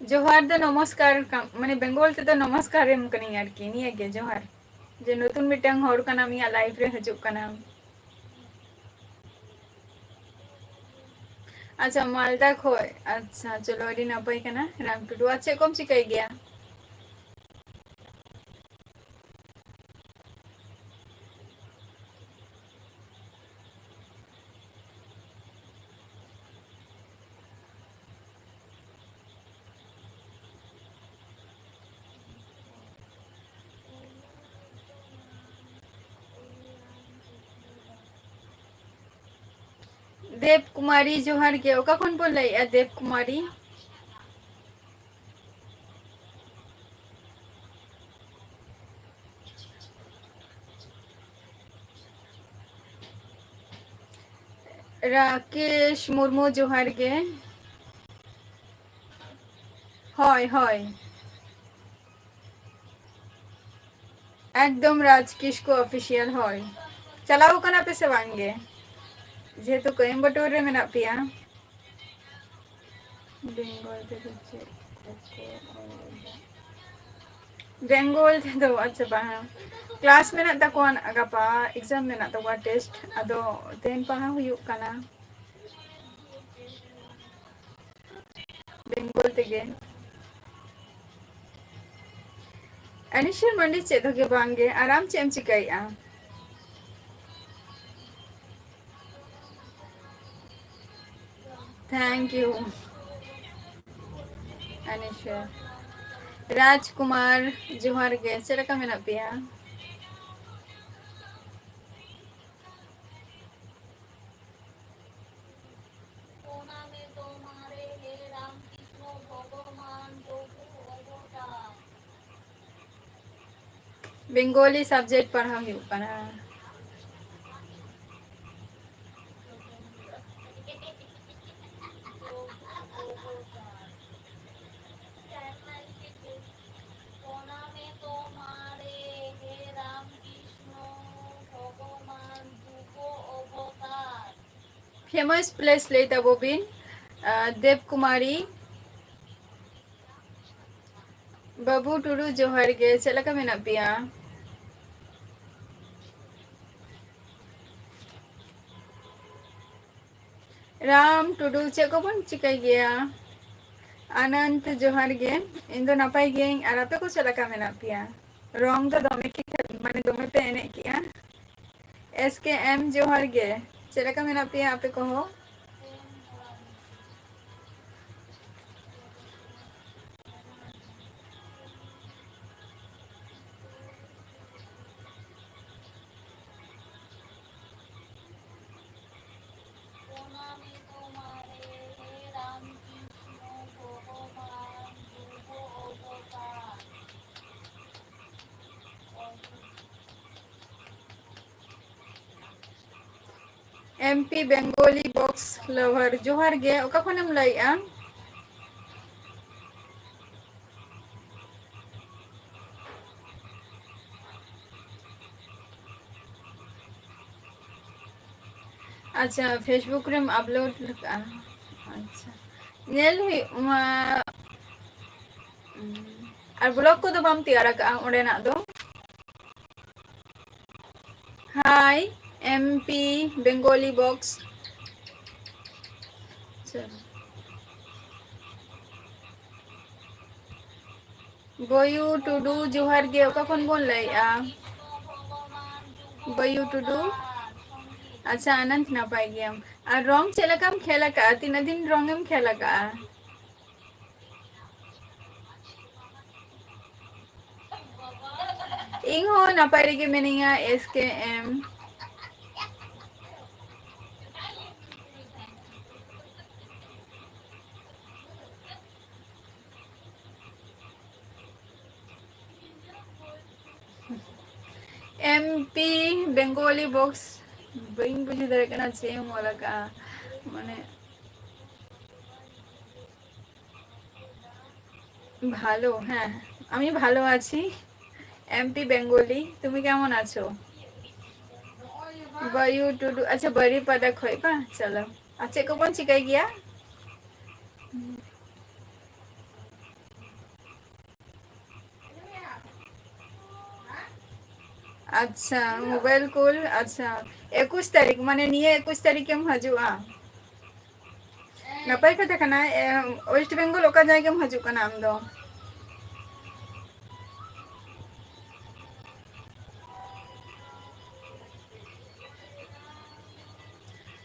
ᱡᱚᱦᱟᱨ ᱫᱚ ᱱᱚᱢᱚᱥᱠᱟᱨ ᱠᱟᱱ, ᱢᱟᱱᱮ ᱵᱮᱝᱜᱚᱞ ᱛᱮᱫᱚ ᱱᱚᱢᱚᱥᱠᱟᱨ ᱮᱢ ᱠᱟᱹᱱᱟᱹᱧ ᱟᱨᱠᱤ, ᱱᱤᱭᱟᱹ ᱜᱮ ᱡᱚᱦᱟᱨ᱾ ᱡᱮ ᱱᱚᱛᱩᱱ ᱢᱤᱫᱴᱟᱝ ᱦᱚᱲ ᱠᱟᱱᱟᱢ, ᱤᱧᱟᱹᱜ live ᱨᱮ ᱦᱤᱡᱩᱜ ᱠᱟᱱᱟᱢ᱾ ᱟᱪᱪᱷᱟ, ᱢᱟᱞᱫᱟ ᱠᱷᱚᱡ᱾ ᱟᱪᱪᱷᱟ, ᱪᱚᱞᱚ, ᱟᱹᱰᱤ ᱱᱟᱯᱟᱭ ᱠᱟᱱᱟ, ᱨᱟᱢ ᱴᱩᱰᱩ᱾ ᱟᱨ ᱪᱮᱫ ᱠᱚᱢ ᱪᱤᱠᱟᱹᱭ ᱜᱮᱭᱟ? ᱫᱮᱵ ᱠᱩᱢᱟᱨᱤ, ᱡᱚᱦᱟᱨ ᱜᱮ᱾ ᱚᱠᱟ ᱠᱷᱚᱱ ᱵᱚᱱ ᱞᱟᱹᱭᱮᱜᱼᱟ, ᱫᱮᱵ ᱠᱩᱢᱟᱨᱤ? ᱨᱟᱠᱮᱥ ᱢᱩᱨᱢᱩ, ᱡᱚᱦᱟᱨ ᱜᱮ᱾ ᱦᱳᱭ, ᱦᱳᱭ᱾ ᱮᱠᱫᱚᱢ ᱨᱟᱡᱽ ᱠᱤᱥᱠᱩ Official, ᱦᱳᱭ᱾ ᱪᱟᱞᱟᱣ ᱠᱟᱱᱟ ᱯᱮ ᱥᱮ ᱵᱟᱝ ᱜᱮ? ᱡᱮᱦᱮᱛᱩ ᱠᱳᱭᱮᱢᱵᱟᱴᱩᱨ ᱨᱮ ᱢᱮᱱᱟᱜ ᱯᱮᱭᱟ᱾ ᱵᱮᱝᱜᱚᱞ ᱛᱮᱫᱚ ᱪᱮᱫ ᱠᱚᱠᱚ ᱚᱞ ᱮᱫᱟ? ᱵᱮᱝᱜᱚᱞ ᱛᱮᱫᱚ, ᱟᱪᱪᱷᱟ, ᱵᱟᱝ᱾ Class ᱢᱮᱱᱟᱜ ᱛᱟᱠᱚᱣᱟ ᱜᱟᱯᱟ, exam ᱢᱮᱱᱟᱜ ᱛᱟᱠᱚᱣᱟ, test᱾ ᱟᱫᱚ ᱛᱮᱦᱮᱧ ᱯᱟᱲᱦᱟᱣ ᱦᱩᱭᱩᱜ ᱠᱟᱱᱟ᱾ ᱵᱮᱝᱜᱚᱞ ᱛᱮᱜᱮ᱾ ᱟᱱᱤᱥᱟ ᱢᱟᱱᱰᱤ ᱪᱮᱫ ᱦᱚᱸ ᱜᱮ ᱵᱟᱝ ᱜᱮ᱾ ᱟᱨ ᱟᱢ ᱪᱮᱫ ᱮᱢ ᱪᱤᱠᱟᱹᱭᱮᱫᱼᱟ? Thank you᱾ ᱟᱱᱤᱥᱟ᱾ ᱨᱟᱡᱽᱠᱩᱢᱟᱨ, ᱡᱚᱦᱟᱨ ᱜᱮ᱾ ᱪᱮᱫ ᱞᱮᱠᱟ ᱢᱮᱱᱟᱜ ᱯᱮᱭᱟ? Bengali subject ᱯᱟᱲᱦᱟᱣ ᱦᱩᱭᱩᱜ ᱠᱟᱱᱟ᱾ Famous place ᱞᱟᱹᱭ ᱛᱟᱵᱚ ᱵᱤᱱ᱾ ᱟᱨ ᱫᱮᱵ ᱠᱩᱢᱟᱨᱤ, ᱵᱟᱹᱵᱩ ᱴᱩᱰᱩ, ᱡᱚᱦᱟᱨ ᱜᱮ᱾ ᱪᱮᱫ ᱞᱮᱠᱟ ᱢᱮᱱᱟᱜ ᱯᱮᱭᱟ? ᱨᱟᱢ ᱴᱩᱰᱩ, ᱪᱮᱫ ᱠᱚᱵᱚᱱ ᱪᱤᱠᱟᱹᱭ ᱜᱮᱭᱟ? ᱟᱱᱚᱱᱛ, ᱡᱚᱦᱟᱨ ᱜᱮ᱾ ᱤᱧ ᱫᱚ ᱱᱟᱯᱟᱭ ᱜᱤᱭᱟᱹᱧ, ᱟᱨ ᱟᱯᱮ ᱠᱚ ᱪᱮᱫ ᱞᱮᱠᱟ ᱢᱮᱱᱟᱜ ᱯᱮᱭᱟ? ᱨᱚᱝ ᱫᱚ ᱫᱚᱢᱮ ᱠᱤ, ᱢᱟᱱᱮ, ᱫᱚᱢᱮ ᱯᱮ ᱮᱱᱮᱡ ᱠᱮᱜᱼᱟ᱾ ᱮᱥ ᱠᱮ ᱮᱢ, ᱡᱚᱦᱟᱨ ᱜᱮ᱾ ᱪᱮᱫ ᱞᱮᱠᱟ ᱢᱮᱱᱟᱜ ᱯᱮᱭᱟ ᱟᱯᱮ ᱠᱚᱦᱚᱸ? M P Bengali Box Lover, ᱡᱚᱦᱟᱨ ᱜᱮ᱾ ᱚᱠᱟ ᱠᱷᱚᱱᱮᱢ ᱞᱟᱹᱭᱮᱜᱼᱟ? ᱟᱪᱪᱷᱟ, Facebook ᱨᱮᱢ upload ᱠᱟᱜᱼᱟ? ᱟᱪᱪᱷᱟ, ᱧᱮᱞ ᱦᱩᱭᱩᱜ ᱢᱟ᱾ ᱟᱨ vlog ᱠᱚᱫᱚ ᱵᱟᱢ ᱛᱮᱭᱟᱨ ᱟᱠᱟᱜᱼᱟ ᱚᱸᱰᱮᱱᱟᱜ ᱫᱚ? Hi, M P Bengali Box. ᱟᱪᱪᱷᱟ᱾ ᱵᱟᱹᱭᱩ ᱴᱩᱰᱩ, ᱡᱚᱦᱟᱨ ᱜᱮ᱾ ᱚᱠᱟ ᱠᱷᱚᱱ ᱵᱚᱱ ᱞᱟᱹᱭᱮᱜᱼᱟ? ᱵᱟᱹᱭᱩ ᱴᱩᱰᱩ᱾ ᱟᱪᱪᱷᱟ, ᱟᱱᱚᱱᱛ, ᱱᱟᱯᱟᱭ ᱜᱮᱭᱟᱢ? ᱟᱨ ᱨᱚᱝ ᱪᱮᱫ ᱞᱮᱠᱟᱢ ᱠᱷᱮᱞ ᱟᱠᱟᱜᱼᱟ? ᱛᱤᱱᱟᱹᱜ ᱫᱤᱱ ᱨᱚᱝ ᱮᱢ ᱠᱷᱮᱞ ᱟᱠᱟᱜᱼᱟ? ᱤᱧ ᱦᱚᱸ ᱱᱟᱯᱟᱭ ᱨᱮᱜᱮ ᱢᱤᱱᱟᱹᱧᱟ, S K M᱾ M P Bengali Box, ᱵᱟᱹᱧ ᱵᱩᱡᱷᱟᱹᱣ ᱫᱟᱲᱮᱭᱟᱜ ᱠᱟᱱᱟ ᱪᱮᱫ ᱮᱢ ᱚᱞ ᱟᱠᱟᱜᱼᱟ, ᱢᱟᱱᱮ, ভালো, হ্যাঁ, আমি ভালো আছি। M P Bengali, তুমি কেমন আছো? ᱵᱟᱹᱭᱩ ᱴᱩᱰᱩ, ᱟᱪᱪᱷᱟ, ᱵᱟᱹᱨᱤᱯᱟᱫᱟ ᱠᱷᱚᱡ ᱵᱟᱝ? ᱪᱚᱞᱚ, ᱟᱨ ᱪᱮᱫ ᱠᱚᱵᱚᱱ ᱪᱤᱠᱟᱹᱭ ᱜᱮᱭᱟ? ᱟᱪᱪᱷᱟ, mobile call, ᱟᱪᱪᱷᱟ, ᱮᱠᱩᱥ ᱛᱟᱹᱨᱤᱠᱷ, ᱢᱟᱱᱮ ᱱᱤᱭᱟᱹ ᱮᱠᱩᱥ ᱛᱟᱹᱨᱤᱠᱷ ᱮᱢ ᱦᱤᱡᱩᱜᱼᱟ? ᱱᱟᱯᱟᱭ ᱠᱟᱛᱷᱟ ᱠᱟᱱᱟ᱾ ᱮ, ᱳᱭᱮᱥᱴ ᱵᱮᱝᱜᱚᱞ ᱚᱠᱟ ᱡᱟᱭᱜᱟᱢ ᱦᱤᱡᱩᱜ ᱠᱟᱱᱟ ᱟᱢ ᱫᱚ?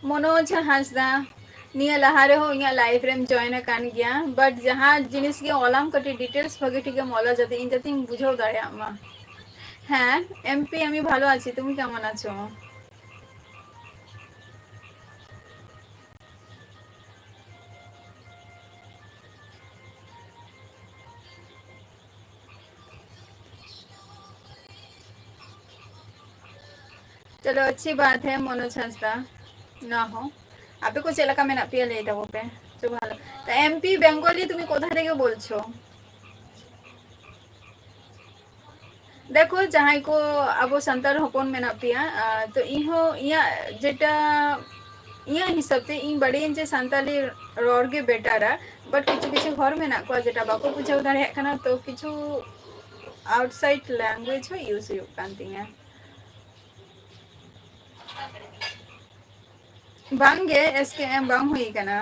ᱢᱚᱱᱳᱡᱽ ᱦᱟᱸᱥᱫᱟ, ᱱᱤᱭᱟᱹ ᱞᱟᱦᱟ ᱨᱮᱦᱚᱸ ᱤᱧᱟᱹᱜ ᱞᱟᱭᱤᱵᱷ ᱨᱮᱢ ᱡᱚᱭᱮᱱ ᱟᱠᱟᱱ ᱜᱮᱭᱟ, but ᱡᱟᱦᱟᱸ ᱡᱤᱱᱤᱥ ᱜᱮ ᱚᱞᱟᱢ, ᱠᱟᱹᱴᱤᱡ ᱰᱤᱴᱮᱞᱥ ᱵᱷᱟᱹᱜᱤ ᱴᱷᱤᱠ ᱮᱢ ᱚᱞᱟ, ᱡᱟᱛᱮ ᱤᱧ, ᱡᱟᱛᱮᱧ ᱵᱩᱡᱷᱟᱹᱣ ᱫᱟᱲᱮᱭᱟᱜ ᱢᱟ᱾ ᱦᱮᱸ, এমপি, আমি ভালো আছি, তুমি কেমন আছো? চলো, अच्छी बात है, মনোজ হাঁসদা। না হো, ᱟᱯᱮ ᱠᱚ ᱪᱮᱫ ᱞᱮᱠᱟ ᱢᱮᱱᱟᱜ ᱯᱮᱭᱟ ᱞᱟᱹᱭ ᱛᱟᱵᱚ ᱯᱮ᱾ তো ভালো। তা এমপি বেঙ্গলি তুমি কোথা থেকে বলছো? দেখো, ᱡᱟᱦᱟᱸᱭ ᱠᱚ ᱟᱵᱚ ᱥᱟᱱᱛᱟᱲ ᱦᱚᱯᱚᱱ ᱢᱮᱱᱟᱜ ᱯᱮᱭᱟ, ᱟᱨ ᱛᱚ ᱤᱧ ᱦᱚᱸ ᱤᱧᱟᱹᱜ ᱡᱮᱴᱟ, ᱤᱧᱟᱹᱜ ᱦᱤᱥᱟᱹᱵ ᱛᱮ ᱤᱧ ᱵᱟᱲᱟᱭᱟᱹᱧ ᱡᱮ ᱥᱟᱱᱛᱟᱲᱤ ᱨᱚᱲ ᱜᱮ ᱵᱮᱴᱟᱨᱟ, but ᱠᱤᱪᱷᱩ ᱠᱤᱪᱷᱩ ᱦᱚᱲ ᱢᱮᱱᱟᱜ ᱠᱚᱣᱟ ᱡᱮᱴᱟ ᱵᱟᱠᱚ ᱵᱩᱡᱷᱟᱹᱣ ᱫᱟᱲᱮᱭᱟᱜ ᱠᱟᱱᱟ, ᱛᱚ ᱠᱤᱪᱷᱩ outside language ᱦᱚᱸ ᱤᱭᱩᱡᱽ ᱦᱩᱭᱩᱜ ᱠᱟᱱ ᱛᱤᱧᱟᱹ᱾ ᱵᱟᱝᱜᱮ, ᱮᱥ ᱠᱮ ᱮᱢ ᱵᱟᱝ ᱦᱩᱭ ᱠᱟᱱᱟ᱾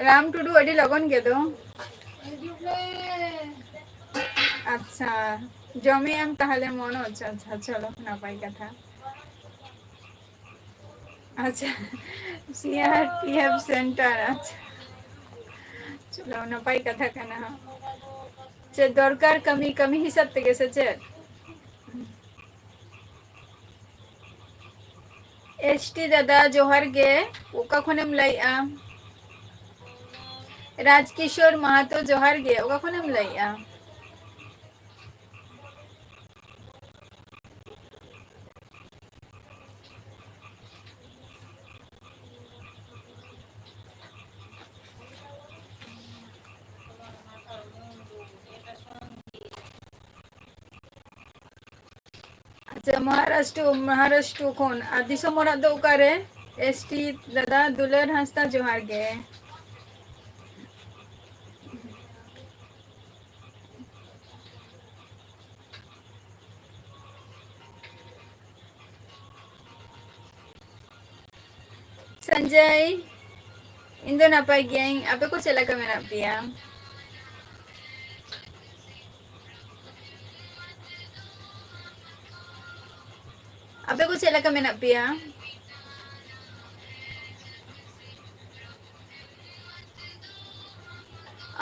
ᱨᱟᱢ ᱴᱩᱰᱩ ᱟᱹᱰᱤ ᱞᱚᱜᱚᱱ ᱜᱮ ᱫᱚ᱾ ᱟᱪᱪᱷᱟ, ᱡᱚᱢᱮᱜ ᱟᱢ ᱛᱟᱦᱞᱮ ᱢᱚᱱᱳᱡᱽ? ᱟᱪᱪᱷᱟ, ᱪᱚᱞᱚ, ᱱᱟᱯᱟᱭ ᱠᱟᱛᱷᱟ᱾ ᱟᱪᱪᱷᱟ, ᱥᱤ ᱟᱨ ᱯᱤ ᱮᱯᱷ center, ᱟᱪᱪᱷᱟ, ᱪᱚᱞᱚ, ᱱᱟᱯᱟᱭ ᱠᱟᱛᱷᱟ ᱠᱟᱱᱟ᱾ ᱪᱮᱫ ᱫᱚᱨᱠᱟᱨ, ᱠᱟᱹᱢᱤ, ᱠᱟᱹᱢᱤ ᱦᱤᱥᱟᱹᱵ ᱛᱮᱜᱮ ᱥᱮ ᱪᱮᱫ? ᱮᱥ ᱴᱤ ᱫᱟᱫᱟ, ᱡᱚᱦᱟᱨ ᱜᱮ᱾ ᱚᱠᱟ ᱠᱷᱚᱱᱮᱢ ᱞᱟᱹᱭᱮᱜᱼᱟ? ᱨᱟᱡᱽᱠᱤᱥᱳᱨ ᱢᱟᱦᱟᱛᱚ, ᱡᱚᱦᱟᱨ ᱜᱮ᱾ ᱚᱠᱟ ᱠᱷᱚᱱᱮᱢ ᱞᱟᱹᱭᱮᱜᱼᱟ? ᱟᱪᱪᱷᱟ, ᱢᱚᱦᱟᱨᱟᱥᱴᱨᱚ, ᱢᱚᱦᱟᱨᱟᱥᱴᱨᱚ ᱠᱷᱚᱱ᱾ ᱟᱨ ᱫᱤᱥᱚᱢ ᱚᱲᱟᱜ ᱫᱚ ᱚᱠᱟᱨᱮ? ᱮᱥ ᱴᱤ ᱫᱟᱫᱟ, ᱫᱩᱞᱟᱹᱲ ᱦᱟᱸᱥᱫᱟ, ᱡᱚᱦᱟᱨ ᱜᱮ᱾ ᱥᱚᱧᱡᱚᱭ, ᱤᱧ ᱫᱚ ᱱᱟᱯᱟᱭ ᱜᱤᱭᱟᱹᱧ, ᱟᱯᱮ ᱠᱚ ᱪᱮᱫ ᱞᱮᱠᱟ ᱢᱮᱱᱟᱜ ᱯᱮᱭᱟ? ᱟᱯᱮ ᱠᱚ ᱪᱮᱫ ᱞᱮᱠᱟ ᱢᱮᱱᱟᱜ ᱯᱮᱭᱟ?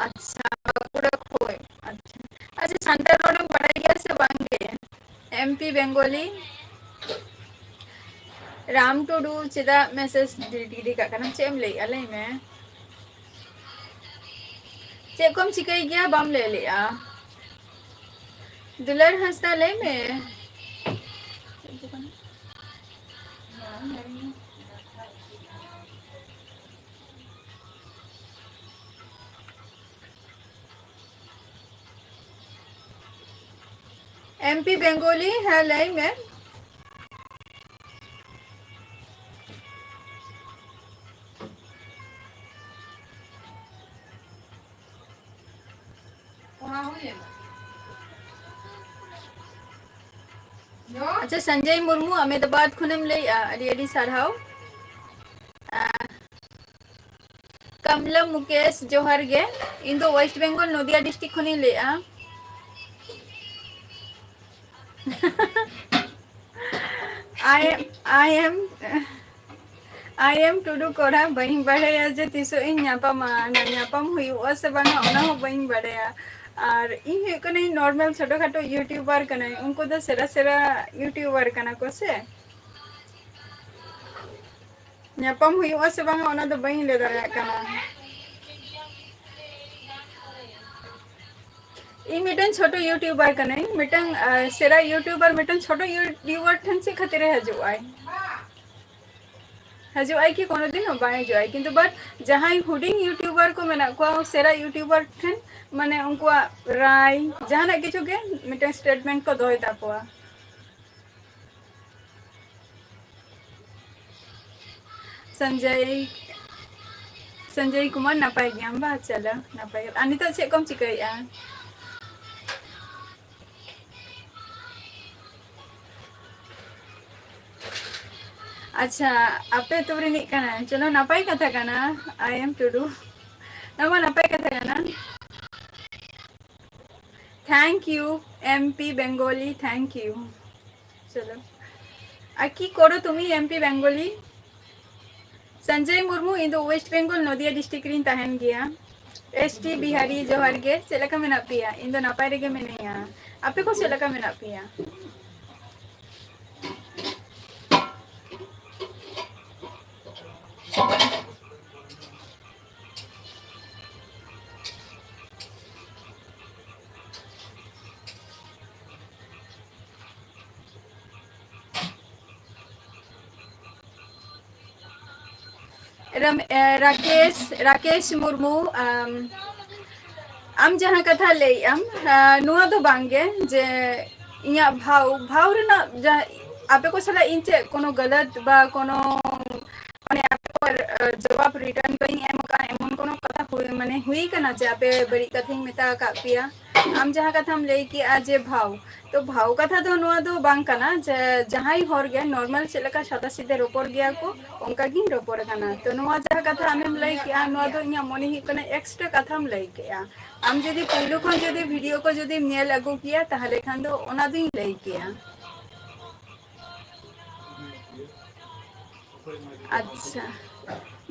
ᱟᱪᱪᱷᱟ, ᱵᱟᱸᱠᱩᱲᱟ ᱠᱷᱚᱡ᱾ ᱟᱪᱪᱷᱟ, ᱟᱪᱪᱷᱟ, ᱥᱟᱱᱛᱟᱲ ᱨᱚᱲᱮᱢ ᱵᱟᱲᱟᱭ ᱜᱮᱭᱟ ᱥᱮ ᱵᱟᱝ ᱜᱮ? M P Bengali᱾ ᱨᱟᱢ ᱴᱩᱰᱩ, ᱪᱮᱫᱟᱜ message delete ᱜᱤᱰᱤ ᱠᱟᱜ ᱠᱟᱱᱟᱢ? ᱪᱮᱫ ᱮᱢ ᱞᱟᱹᱭᱮᱜᱼᱟ, ᱞᱟᱹᱭ ᱢᱮ᱾ ᱪᱮᱫ ᱠᱚᱢ ᱪᱤᱠᱟᱹᱭ ᱜᱮᱭᱟ, ᱵᱟᱢ ᱞᱟᱹᱭ ᱞᱮᱜᱼᱟ? ᱫᱩᱞᱟᱹᱲ ᱦᱟᱸᱥᱫᱟ, ᱞᱟᱹᱭ ᱢᱮ᱾ M P Bengali, ᱦᱮᱸ, ᱞᱟᱹᱭ ᱢᱮ᱾ ᱟᱪᱪᱷᱟ, ᱥᱚᱧᱡᱚᱭ ᱢᱩᱨᱢᱩ, ᱟᱢᱮᱫᱟᱵᱟᱫᱽ ᱠᱷᱚᱱᱮᱢ ᱞᱟᱹᱭᱮᱜᱼᱟ, ᱟᱹᱰᱤ ᱟᱹᱰᱤ ᱥᱟᱨᱦᱟᱣ᱾ ᱟᱨ ᱠᱟᱢᱞᱟ ᱢᱩᱠᱮᱥ, ᱡᱚᱦᱟᱨ ᱜᱮ᱾ ᱤᱧ ᱫᱚ West Bengal, ᱱᱚᱫᱤᱭᱟ district ᱠᱷᱚᱱᱤᱧ ᱞᱟᱹᱭᱮᱜᱼᱟ᱾ I am, I am, I am ᱴᱩᱰᱩ ᱠᱚᱲᱟ, ᱵᱟᱹᱧ ᱵᱟᱲᱟᱭᱟ ᱡᱮ ᱛᱤᱥᱚᱜ ᱤᱧ ᱧᱟᱯᱟᱢᱟ, ᱧᱟᱯᱟᱢ ᱦᱩᱭᱩᱜᱼᱟ ᱥᱮ ᱵᱟᱝᱟ, ᱚᱱᱟ ᱦᱚᱸ ᱵᱟᱹᱧ ᱵᱟᱲᱟᱭᱟ᱾ ᱟᱨ ᱤᱧ ᱦᱩᱭᱩᱜ ᱠᱟᱹᱱᱟᱹᱧ normal ᱪᱷᱳᱴᱳ ᱠᱷᱟᱴᱳ YouTuber ᱠᱟᱹᱱᱟᱹᱧ, ᱩᱱᱠᱩ ᱫᱚ ᱥᱮᱨᱟ ᱥᱮᱨᱟ YouTuber ᱠᱟᱱᱟ ᱠᱚ ᱥᱮ᱾ ᱧᱟᱯᱟᱢ ᱦᱩᱭᱩᱜᱼᱟ ᱥᱮ ᱵᱟᱝᱟ, ᱚᱱᱟ ᱫᱚ ᱵᱟᱹᱧ ᱞᱟᱹᱭ ᱫᱟᱲᱮᱭᱟᱜ ᱠᱟᱱᱟ᱾ ᱤᱧ ᱢᱤᱫᱴᱟᱝ ᱪᱷᱳᱴᱳ YouTuber ᱠᱟᱹᱱᱟᱹᱧ, ᱢᱤᱫᱴᱟᱝ, ᱟᱸ, ᱥᱮᱨᱟ YouTuber ᱢᱤᱫᱴᱟᱝ ᱪᱷᱳᱴᱳ YouTuber ᱴᱷᱮᱱ ᱪᱮᱫ ᱠᱷᱟᱹᱛᱤᱨ ᱮ ᱦᱤᱡᱩᱜ ᱟᱭ? ᱦᱤᱡᱩᱜ ᱟᱭ ᱠᱤ? ᱠᱳᱱᱳ ᱫᱤᱱ ᱦᱚᱸ ᱵᱟᱭ ᱦᱤᱡᱩᱜ ᱟᱭ᱾ ᱠᱤᱱᱛᱩ but ᱡᱟᱦᱟᱸᱭ ᱦᱩᱰᱤᱧ YouTuber ᱠᱚ ᱢᱮᱱᱟᱜ ᱠᱚᱣᱟ, ᱥᱮᱨᱟ YouTuber ᱴᱷᱮᱱ, ᱢᱟᱱᱮ, ᱩᱱᱠᱩᱣᱟᱜ ᱨᱟᱭ, ᱡᱟᱦᱟᱱᱟᱜ ᱠᱤᱪᱷᱩ ᱜᱮ ᱢᱤᱫᱴᱟᱝ statement ᱠᱚ ᱫᱚᱦᱚᱭ ᱛᱟᱠᱚᱣᱟ᱾ ᱥᱚᱧᱡᱚᱭ, ᱥᱚᱧᱡᱚᱭ ᱠᱩᱢᱟᱨ, ᱱᱟᱯᱟᱭ ᱜᱮᱭᱟᱢ ᱵᱟ? ᱪᱚᱞᱚ, ᱱᱟᱯᱟᱭ ᱜᱮ᱾ ᱟᱨ ᱱᱤᱛᱚᱜ ᱪᱮᱫ ᱠᱚᱢ ᱪᱤᱠᱟᱹᱭᱮᱫᱼᱟ? ᱟᱪᱪᱷᱟ, ᱟᱯᱮ ᱟᱹᱛᱩ ᱨᱤᱱᱤᱡ ᱠᱟᱱᱟᱭ᱾ ᱪᱚᱞᱚ, ᱱᱟᱯᱟᱭ ᱠᱟᱛᱷᱟ ᱠᱟᱱᱟ᱾ I am ᱴᱩᱰᱩ᱾ ᱱᱚᱣᱟ ᱢᱟ ᱱᱟᱯᱟᱭ ᱠᱟᱛᱷᱟ ᱠᱟᱱᱟ᱾ Thank you, M P Bengali, thank you. ᱪᱚᱞᱚ᱾ ᱟᱨ ᱠᱤ ᱠᱚᱨᱚ ᱛᱩᱢᱤ, M P Bengali? Sanjay Murmu, ᱤᱧ ᱫᱚ ᱳᱭᱮᱥᱴ ᱵᱮᱝᱜᱚᱞ, ᱱᱚᱫᱤᱭᱟ ᱰᱤᱥᱴᱨᱤᱠᱴ ᱨᱤᱧ ᱛᱟᱦᱮᱱ ᱜᱮᱭᱟ᱾ S T ᱵᱤᱦᱟᱨᱤ, ᱡᱚᱦᱟᱨ ᱜᱮ᱾ ᱪᱮᱫ ᱞᱮᱠᱟ ᱢᱮᱱᱟᱜ ᱯᱮᱭᱟ? ᱤᱧ ᱫᱚ ᱱᱟᱯᱟᱭ ᱨᱮᱜᱮ ᱢᱤᱱᱟᱹᱧᱟ᱾ ᱟᱯᱮ ᱠᱚ ᱪᱮᱫ ᱞᱮᱠᱟ ᱢᱮᱱᱟᱜ ᱯᱮᱭᱟ? ᱨᱟᱢ-, ᱮ, ᱨᱟᱠᱮᱥ, ᱨᱟᱠᱮᱥ ᱢᱩᱨᱢᱩ, ᱟᱢ, ᱟᱢ ᱡᱟᱦᱟᱸ ᱠᱟᱛᱷᱟ ᱞᱟᱹᱭᱮᱜ ᱟᱢ, ᱟ, ᱱᱚᱣᱟ ᱫᱚ ᱵᱟᱝ ᱜᱮ ᱡᱮ ᱤᱧᱟᱹᱜ ᱵᱷᱟᱣ, ᱵᱷᱟᱣ ᱨᱮᱱᱟᱜ ᱡᱟ-, ᱟᱯᱮ ᱠᱚ ᱥᱟᱞᱟᱜ ᱤᱧ ᱪᱮᱫ ᱠᱳᱱᱳ ᱜᱟᱞᱟᱛ ᱵᱟ ᱠᱳᱱᱳ, ᱢᱟᱱᱮ, ᱟᱯᱮ ᱠᱚ, ᱟ, ᱡᱚᱵᱟᱵ ᱨᱤᱴᱟᱨᱱ ᱵᱟᱹᱧ ᱮᱢ ᱟᱠᱟᱫ, ᱮᱢᱚᱱ ᱠᱳᱱᱳ ᱠᱟᱛᱷᱟ ᱦᱩᱭ, ᱢᱟᱱᱮ, ᱦᱩᱭ ᱠᱟᱱᱟ ᱡᱮ ᱟᱯᱮ ᱵᱟᱹᱲᱤᱡ ᱠᱟᱛᱷᱟᱧ ᱢᱮᱛᱟ ᱟᱠᱟᱫ ᱯᱮᱭᱟ? ᱟᱢ ᱡᱟᱦᱟᱸ ᱠᱟᱛᱷᱟᱢ ᱞᱟᱹᱭ ᱠᱮᱜᱼᱟ ᱡᱮ ᱵᱷᱟᱣ, ᱛᱚ ᱵᱷᱟᱣ ᱠᱟᱛᱷᱟ ᱫᱚ ᱱᱚᱣᱟ ᱫᱚ ᱵᱟᱝ ᱠᱟᱱᱟ ᱡᱮ ᱡᱟᱦᱟᱸᱭ ᱦᱚᱲ ᱜᱮ ᱱᱚᱨᱢᱟᱞ ᱪᱮᱫ ᱞᱮᱠᱟ ᱥᱟᱫᱟ ᱥᱤᱫᱷᱮ ᱨᱚᱯᱚᱲ ᱜᱮᱭᱟ ᱠᱚ, ᱚᱱᱠᱟ ᱜᱤᱧ ᱨᱚᱯᱚᱲ ᱠᱟᱱᱟ᱾ ᱛᱚ ᱱᱚᱣᱟ ᱡᱟᱦᱟᱸ ᱠᱟᱛᱷᱟ ᱟᱢᱮᱢ ᱞᱟᱹᱭ ᱠᱮᱜᱼᱟ, ᱱᱚᱣᱟ ᱫᱚ ᱤᱧᱟᱹᱜ ᱢᱚᱱᱮ ᱦᱩᱭᱩᱜ ᱠᱟᱱᱟ ᱮᱠᱥᱴᱨᱟ ᱠᱟᱛᱷᱟᱢ ᱞᱟᱹᱭ ᱠᱮᱜᱼᱟ᱾ ᱟᱢ ᱡᱩᱫᱤ ᱯᱩᱭᱞᱩ ᱠᱷᱚᱱ ᱡᱩᱫᱤ ᱵᱷᱤᱰᱤᱭᱳ ᱠᱚ ᱡᱩᱫᱤᱢ ᱧᱮᱞ ᱟᱹᱜᱩ ᱠᱮᱭᱟ, ᱛᱟᱦᱚᱞᱮ ᱠᱷᱟᱱ ᱫᱚ ᱚᱱᱟ ᱫᱚᱧ ᱞᱟᱹᱭ ᱠᱮᱭᱟ᱾ ᱟᱪᱪᱷᱟ,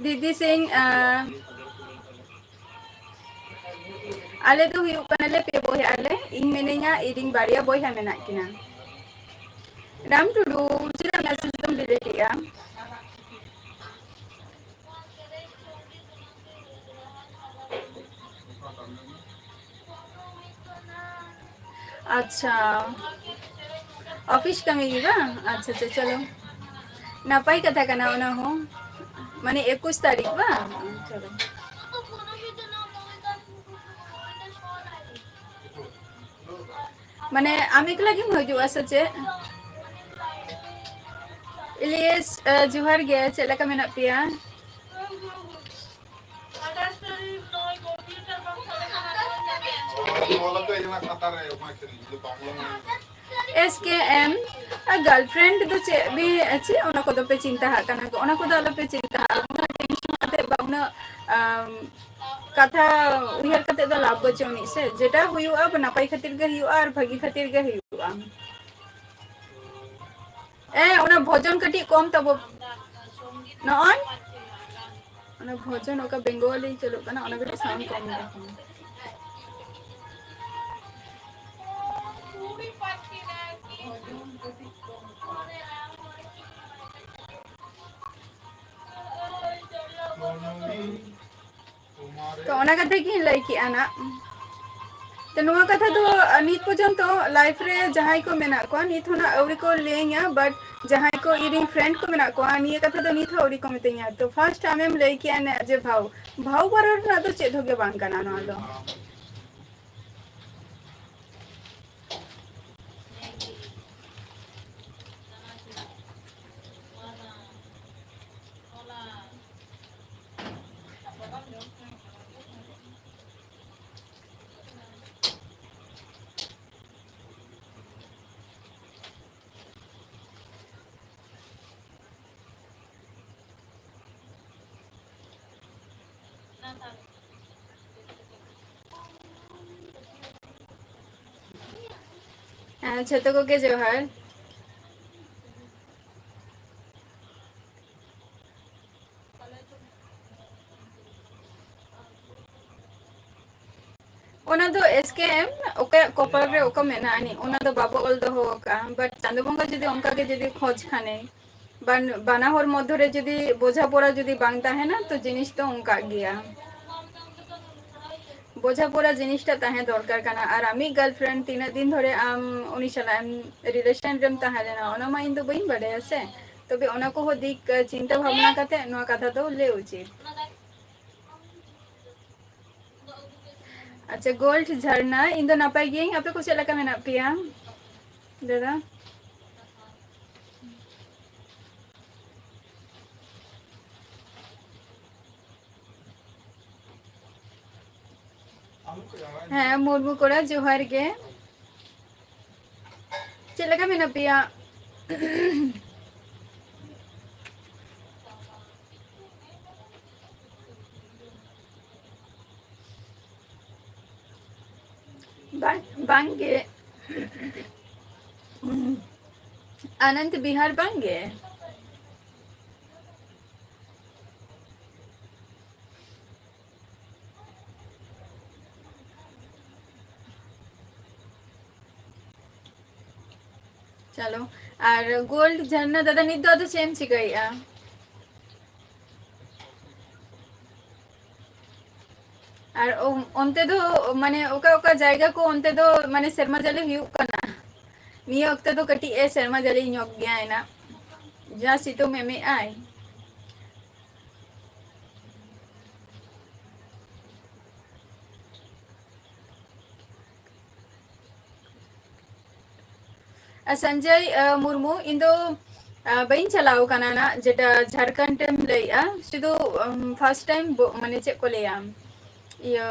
ᱫᱤᱫᱤ ᱥᱤᱝ, ᱟᱸ, ᱟᱞᱮ ᱫᱚ ᱦᱩᱭᱩᱜ ᱠᱟᱱᱟᱞᱮ ᱯᱮ ᱵᱚᱭᱦᱟ ᱟᱞᱮ᱾ ᱤᱧ ᱢᱤᱱᱟᱹᱧᱟ, ᱤᱧ ᱨᱤᱱ ᱵᱟᱨᱭᱟ ᱵᱚᱭᱦᱟ ᱢᱮᱱᱟᱜ ᱠᱤᱱᱟ᱾ ᱨᱟᱢ ᱴᱩᱰᱩ, ᱪᱮᱫᱟᱜ ᱢᱮᱥᱮᱡᱽ ᱫᱚᱢ ᱰᱤᱞᱤᱴ ᱮᱜᱼᱟ? ᱟᱪᱪᱷᱟ, ᱚᱯᱷᱤᱥ ᱠᱟᱹᱢᱤ ᱜᱮ ᱵᱟᱝ? ᱟᱪᱪᱷᱟ, ᱟᱪᱪᱷᱟ, ᱪᱚᱞᱚ, ᱱᱟᱯᱟᱭ ᱠᱟᱛᱷᱟ ᱠᱟᱱᱟ ᱚᱱᱟ ᱦᱚᱸ, ᱢᱟᱱᱮ ᱮᱠᱩᱥ ᱛᱟᱹᱨᱤᱠᱷ ᱵᱟᱝ? ᱪᱚᱞᱚ᱾ ᱢᱟᱱᱮ ᱟᱢ ᱮᱠᱞᱟ ᱜᱮᱢ ᱦᱤᱡᱩᱜᱼᱟ ᱥᱮ ᱪᱮᱫ? ᱤᱞᱤᱭᱮᱥ, ᱮ, ᱡᱚᱦᱟᱨ ᱜᱮ, ᱪᱮᱫ ᱞᱮᱠᱟ ᱢᱮᱱᱟᱜ ᱯᱮᱭᱟ? S K M, ᱟᱨ girlfriend ᱫᱚ ᱪᱮᱫ ᱵᱤ-, ᱪᱮᱫ ᱚᱱᱟ ᱠᱚᱫᱚ ᱯᱮ ᱪᱤᱱᱛᱟᱹ ᱦᱟᱜ ᱠᱟᱱᱟ? ᱚᱱᱟ ᱠᱚᱫᱚ ᱟᱞᱚ ᱯᱮ ᱪᱤᱱᱛᱟᱹ ᱦᱟᱜᱼᱟ, ᱩᱱᱟᱹᱜ tension ᱠᱟᱛᱮ ᱵᱟ ᱩᱱᱟᱹᱜ, ᱟᱢ, ᱠᱟᱛᱷᱟ ᱩᱭᱦᱟᱹᱨ ᱠᱟᱛᱮ ᱫᱚ ᱞᱟᱵᱷ ᱵᱟᱹᱪᱩᱜ ᱟᱹᱱᱤᱡ ᱥᱮ᱾ ᱡᱮᱴᱟ ᱦᱩᱭᱩᱜᱼᱟ, ᱱᱟᱯᱟᱭ ᱠᱷᱟᱹᱛᱤᱨ ᱜᱮ ᱦᱩᱭᱩᱜᱼᱟ ᱟᱨ ᱵᱷᱟᱹᱜᱤ ᱠᱷᱟᱹᱛᱤᱨ ᱜᱮ ᱦᱩᱭᱩᱜᱼᱟ᱾ ᱮ, ᱚᱱᱟ ᱵᱷᱚᱡᱚᱱ ᱠᱟᱹᱴᱤᱡ ᱠᱚᱢ ᱛᱟᱵᱚ᱾ ᱱᱚᱜᱼᱚᱭ, ᱚᱱᱟ ᱵᱷᱚᱡᱚᱱ ᱚᱠᱟ ᱵᱮᱝᱜᱚᱞᱤ ᱪᱟᱹᱞᱩᱜ ᱠᱟᱱᱟ, ᱚᱱᱟ ᱠᱟᱹᱴᱤᱡ sound ᱠᱚᱢ ᱧᱚᱜ ᱠᱟᱱᱟ᱾ ᱛᱚ, ᱚᱱᱟ ᱠᱟᱛᱷᱟ ᱜᱤᱧ ᱞᱟᱹᱭ ᱠᱮᱜᱼᱟ ᱱᱟᱜ᱾ ᱛᱚ, ᱱᱚᱣᱟ ᱠᱟᱛᱷᱟ ᱫᱚ, ᱟ, ᱱᱤᱛ ᱯᱚᱨᱡᱚᱱᱛᱚ life ᱨᱮ ᱡᱟᱦᱟᱸᱭ ᱠᱚ ᱢᱮᱱᱟᱜ ᱠᱚᱣᱟ, ᱱᱤᱛ ᱦᱚᱸ ᱱᱟᱜ ᱟᱹᱣᱨᱤ ᱠᱚ ᱞᱟᱹᱭᱟᱹᱧᱟ, but ᱡᱟᱦᱟᱸᱭ ᱠᱚ ᱤᱧᱨᱮᱱ friend ᱠᱚ ᱢᱮᱱᱟᱜ ᱠᱚᱣᱟ, ᱱᱤᱭᱟᱹ ᱠᱟᱛᱷᱟ ᱫᱚ ᱱᱤᱛ ᱦᱚᱸ ᱟᱹᱣᱨᱤ ᱠᱚ ᱢᱤᱛᱟᱹᱧᱟ᱾ ᱛᱚ, first ᱟᱢᱮᱢ ᱞᱟᱹᱭ ᱠᱮᱜᱼᱟ ᱱᱟ ᱡᱮ ᱵᱷᱟᱣ, ᱵᱷᱟᱣ ᱵᱟᱨᱚᱱ ᱨᱮᱱᱟᱜ ᱫᱚ ᱪᱮᱫ ᱦᱚᱸ ᱜᱮ ᱵᱟᱝ ᱠᱟᱱᱟ ᱱᱚᱣᱟ ᱫᱚ᱾ ᱦᱮᱸ, ᱡᱷᱚᱛᱚ ᱠᱚᱜᱮ ᱡᱚᱦᱟᱨ᱾ ᱚᱱᱟ ᱫᱚ S K M, ᱚᱠᱚᱭᱟᱜ ᱠᱚᱯᱟᱞ ᱨᱮ ᱚᱠᱟ ᱢᱮᱱᱟᱜ ᱟᱹᱱᱤᱡ, ᱚᱱᱟ ᱫᱚ ᱵᱟᱵᱚ ᱚᱞ ᱫᱚᱦᱚ ᱟᱠᱟᱜᱼᱟ᱾ But ᱪᱟᱸᱫᱳ ᱵᱚᱸᱜᱟ ᱡᱩᱫᱤ ᱚᱱᱠᱟ ᱜᱮ ᱡᱩᱫᱤ ᱠᱷᱚᱡᱽ ᱠᱷᱟᱱᱮ, ᱵᱟᱱ-, ᱵᱟᱱᱟ ᱦᱚᱲ ᱢᱚᱫᱽᱫᱷᱚ ᱨᱮ ᱡᱩᱫᱤ ᱵᱳᱡᱷᱟᱯᱚᱲᱟ ᱡᱩᱫᱤ ᱵᱟᱝ ᱛᱟᱦᱮᱱᱟ, ᱛᱚ ᱡᱤᱱᱤᱥ ᱫᱚ ᱚᱱᱠᱟᱜ ᱜᱮᱭᱟ᱾ ᱵᱳᱡᱷᱟᱯᱚᱲᱟ ᱡᱤᱱᱤᱥᱴᱟ ᱛᱟᱦᱮᱸ ᱫᱚᱨᱠᱟᱨ ᱠᱟᱱᱟ᱾ ᱟᱨ ᱟᱢᱤᱡ girlfriend ᱛᱤᱱᱟᱹᱜ ᱫᱤᱱ ᱫᱷᱚᱨᱮ ᱟᱢ ᱩᱱᱤ ᱥᱟᱞᱟᱜ ᱮᱢ relation ᱨᱮᱢ ᱛᱟᱦᱮᱸ ᱞᱮᱱᱟ, ᱚᱱᱟ ᱢᱟ ᱤᱧ ᱫᱚ ᱵᱟᱹᱧ ᱵᱟᱰᱟᱭᱟ ᱥᱮ᱾ ᱛᱚᱵᱮ ᱚᱱᱟ ᱠᱚᱦᱚᱸ ᱫᱤᱠ ᱪᱤᱱᱛᱟᱹ ᱵᱷᱟᱵᱽᱱᱟ ᱠᱟᱛᱮ ᱱᱚᱣᱟ ᱠᱟᱛᱷᱟ ᱫᱚ ᱞᱟᱹᱭ ᱩᱪᱤᱛ᱾ ᱟᱪᱪᱷᱟ, ᱜᱳᱞᱰ ᱡᱷᱟᱨᱱᱟ, ᱤᱧ ᱫᱚ ᱱᱟᱯᱟᱭ ᱜᱤᱭᱟᱹᱧ, ᱟᱯᱮ ᱠᱚ ᱪᱮᱫ ᱞᱮᱠᱟ ᱢᱮᱱᱟᱜ ᱯᱮᱭᱟ ᱫᱟᱫᱟ? ᱦᱮᱸ, ᱢᱩᱨᱢᱩ ᱠᱚᱲᱟ, ᱡᱚᱦᱟᱨ ᱜᱮ᱾ ᱪᱮᱫ ᱞᱮᱠᱟ ᱢᱮᱱᱟᱜ ᱯᱮᱭᱟ? ᱵᱟᱝ, ᱵᱟᱝ ᱜᱮ᱾ ᱟᱱᱚᱱᱫ ᱵᱤᱦᱟᱨ ᱵᱟᱝ ᱜᱮ? ᱪᱚᱞᱚ, ᱟᱨ ᱜᱳᱞᱰ ᱡᱷᱟᱨᱱᱟ ᱫᱟᱫᱟ, ᱱᱤᱛ ᱫᱚ ᱟᱫᱚ ᱪᱮᱫ ᱮᱢ ᱪᱤᱠᱟᱹᱭᱮᱫᱼᱟ? ᱟᱨ ᱚ-, ᱚᱱᱛᱮ ᱫᱚ ᱢᱟᱱᱮ ᱚᱠᱟ ᱚᱠᱟ ᱡᱟᱭᱜᱟ ᱠᱚ ᱚᱱᱛᱮ ᱫᱚ ᱢᱟᱱᱮ ᱥᱮᱨᱢᱟ ᱡᱟᱹᱲᱤ ᱦᱩᱭᱩᱜ ᱠᱟᱱᱟ? ᱱᱤᱭᱟᱹ ᱚᱠᱛᱮ ᱫᱚ ᱠᱟᱹᱴᱤᱡ ᱮ ᱥᱮᱨᱢᱟ ᱡᱟᱹᱲᱤ ᱧᱚᱜ ᱜᱮᱭᱟ ᱮᱱᱟ, ᱡᱟ ᱥᱤᱛᱩᱝ ᱮᱢᱮᱜ ᱟᱭ᱾ ᱟᱨ ᱥᱚᱧᱡᱚᱭ, ᱟ, ᱢᱩᱨᱢᱩ, ᱤᱧ ᱫᱚ, ᱟ, ᱵᱟᱹᱧ ᱪᱟᱞᱟᱣ ᱠᱟᱱᱟ ᱱᱟᱜ, ᱡᱮᱴᱟ ᱡᱷᱟᱲᱠᱷᱚᱸᱰ ᱮᱢ ᱞᱟᱹᱭᱮᱜᱼᱟ, ᱥᱩᱫᱷᱩ, ᱩᱢ, first time ᱵᱚ-, ᱢᱟᱱᱮ ᱪᱮᱫ ᱠᱚ ᱞᱟᱹᱭᱟ, ᱤᱭᱟᱹ,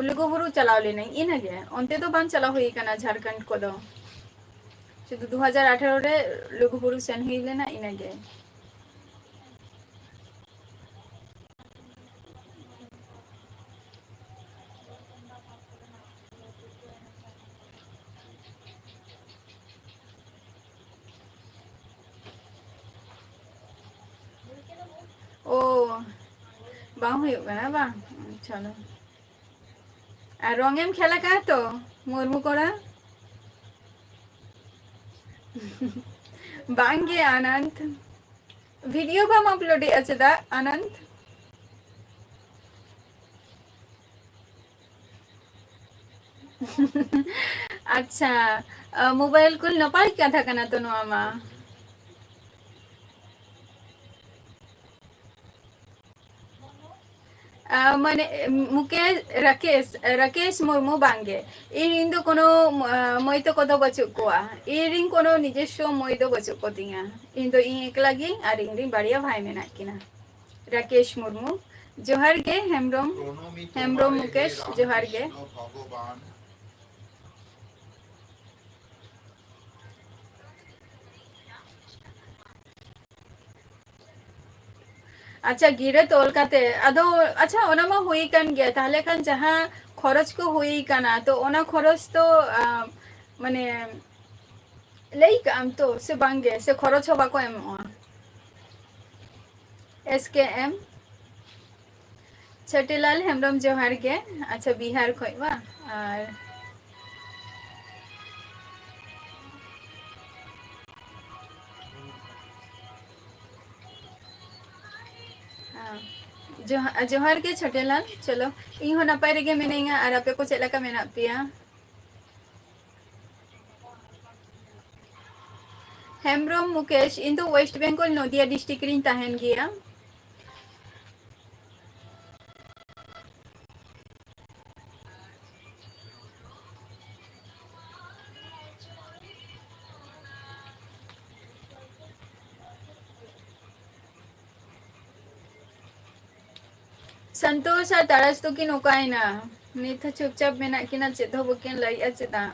ᱞᱩᱜᱩᱵᱩᱨᱩ ᱪᱟᱞᱟᱣ ᱞᱮᱱᱟᱹᱧ, ᱤᱱᱟᱹᱜᱮ᱾ ᱚᱱᱛᱮ ᱫᱚ ᱵᱟᱝ ᱪᱟᱞᱟᱣ ᱦᱩᱭ ᱠᱟᱱᱟ ᱡᱷᱟᱲᱠᱷᱚᱸᱰ ᱠᱚᱫᱚ, ᱥᱩᱫᱷᱩ ᱫᱩ ᱦᱟᱡᱟᱨ ᱟᱴᱷᱟᱨᱚ ᱨᱮ ᱞᱩᱜᱩᱵᱩᱨᱩ ᱥᱮᱱ ᱦᱩᱭ ᱞᱮᱱᱟ, ᱤᱱᱟᱹᱜᱮ᱾ ᱳ, ᱵᱟᱝ ᱦᱩᱭᱩᱜ ᱠᱟᱱᱟ ᱵᱟᱝ? ᱟᱪᱪᱷᱟ, ᱱᱚ-, ᱟᱨ ᱨᱚᱝ ᱮᱢ ᱠᱷᱮᱞ ᱟᱠᱟᱫᱼᱟ ᱛᱚ, ᱢᱩᱨᱢᱩ ᱠᱚᱲᱟ? ᱵᱟᱝ ᱜᱮ ᱟᱱᱟᱱᱛ, video ᱵᱟᱢ upload ᱮᱫᱼᱟ ᱪᱮᱫᱟᱜ ᱟᱱᱟᱱᱛ? ᱟᱪᱪᱷᱟ, ᱟ, mobile ᱠᱚ ᱱᱟᱯᱟᱭ ᱠᱟᱛᱷᱟ ᱠᱟᱱᱟ ᱛᱚ ᱱᱚᱣᱟ ᱢᱟ᱾ ᱟ, ᱢᱟᱱᱮ, ᱢᱩᱠᱮᱥ, ᱨᱟᱠᱮᱥ, ᱨᱟᱠᱮᱥ ᱢᱩᱨᱢᱩ ᱵᱟᱝᱜᱮ᱾ ᱤᱧ, ᱤᱧ ᱫᱚ ᱠᱳᱱᱳ, ᱟ, ᱢᱟᱹᱭ ᱛᱟᱠᱚ ᱫᱚ ᱵᱟᱹᱪᱩᱜ ᱠᱚᱣᱟ᱾ ᱤᱧ ᱨᱤᱱ ᱠᱳᱱᱳ ᱱᱤᱡᱚᱥᱥᱚ ᱢᱟᱹᱭ ᱫᱚ ᱵᱟᱹᱪᱩᱜ ᱠᱚ ᱛᱤᱧᱟ᱾ ᱤᱧ ᱫᱚ ᱤᱧ ᱮᱠᱞᱟ ᱜᱤᱭᱟᱹᱧ ᱟᱨ ᱤᱧ ᱨᱤᱱ ᱵᱟᱨᱭᱟ ᱵᱷᱟᱭ ᱢᱮᱱᱟᱜ ᱠᱤᱱᱟ᱾ ᱨᱟᱠᱮᱥ ᱢᱩᱨᱢᱩ, ᱡᱚᱦᱟᱨ ᱜᱮ ᱦᱮᱢᱵᱨᱚᱢ, ᱦᱮᱢᱵᱨᱚᱢ ᱢᱩᱠᱮᱥ, ᱡᱚᱦᱟᱨ ᱜᱮ᱾ ᱟᱪᱪᱷᱟ, ᱜᱤᱨᱟᱹ ᱛᱚᱞ ᱠᱟᱛᱮ, ᱟᱫᱚ, ᱟᱪᱪᱷᱟ, ᱚᱱᱟ ᱢᱟ ᱦᱩᱭ ᱠᱟᱱ ᱜᱮᱭᱟ, ᱛᱟᱦᱞᱮ ᱠᱷᱟᱱ ᱡᱟᱦᱟᱸ ᱠᱷᱚᱨᱚᱪ ᱠᱚ ᱦᱩᱭ ᱠᱟᱱᱟ, ᱛᱚ ᱚᱱᱟ ᱠᱷᱚᱨᱚᱪ ᱫᱚ, ᱟ, ᱢᱟᱱᱮ, ᱞᱟᱹᱭ ᱠᱟᱜ ᱟᱢ ᱛᱚ, ᱥᱮ ᱵᱟᱝ ᱜᱮ, ᱥᱮ ᱠᱷᱚᱨᱚᱪ ᱦᱚᱸ ᱵᱟᱠᱚ ᱮᱢᱚᱜᱼᱟ? S K M, ᱪᱷᱟᱹᱴᱤᱞᱟᱞ ᱦᱮᱢᱵᱨᱚᱢ, ᱡᱚᱦᱟᱨ ᱜᱮ᱾ ᱟᱪᱪᱷᱟ, ᱵᱤᱦᱟᱨ ᱠᱷᱚᱡ ᱵᱟᱝ? ᱟᱨ ᱡᱚᱦᱟ-, ᱡᱚᱦᱟᱨ ᱜᱮ ᱪᱷᱳᱴᱮᱞᱟᱞ᱾ ᱪᱚᱞᱚ, ᱤᱧ ᱦᱚᱸ ᱱᱟᱯᱟᱭ ᱨᱮᱜᱮ ᱢᱤᱱᱟᱹᱧᱟ, ᱟᱨ ᱟᱯᱮ ᱠᱚ ᱪᱮᱫ ᱞᱮᱠᱟ ᱢᱮᱱᱟᱜ ᱯᱮᱭᱟ? ᱦᱮᱢᱵᱨᱚᱢ ᱢᱩᱠᱮᱥ, ᱤᱧ ᱫᱚ West Bengal, ᱱᱚᱫᱤᱭᱟ district ᱨᱤᱧ ᱛᱟᱦᱮᱱ ᱜᱮᱭᱟ᱾ ᱥᱚᱱᱛᱳᱥ ᱟᱨ ᱛᱟᱨᱟᱥ ᱫᱚᱠᱤᱱ ᱚᱠᱟᱭᱮᱱᱟ? ᱱᱤᱛ ᱦᱚᱸ ᱪᱩᱯᱪᱟᱯ ᱢᱮᱱᱟᱜ ᱠᱤᱱᱟ, ᱪᱮᱫ ᱦᱚᱸ ᱵᱟᱹᱠᱤᱱ ᱞᱟᱹᱭᱮᱜᱼᱟ ᱪᱮᱫᱟᱜ?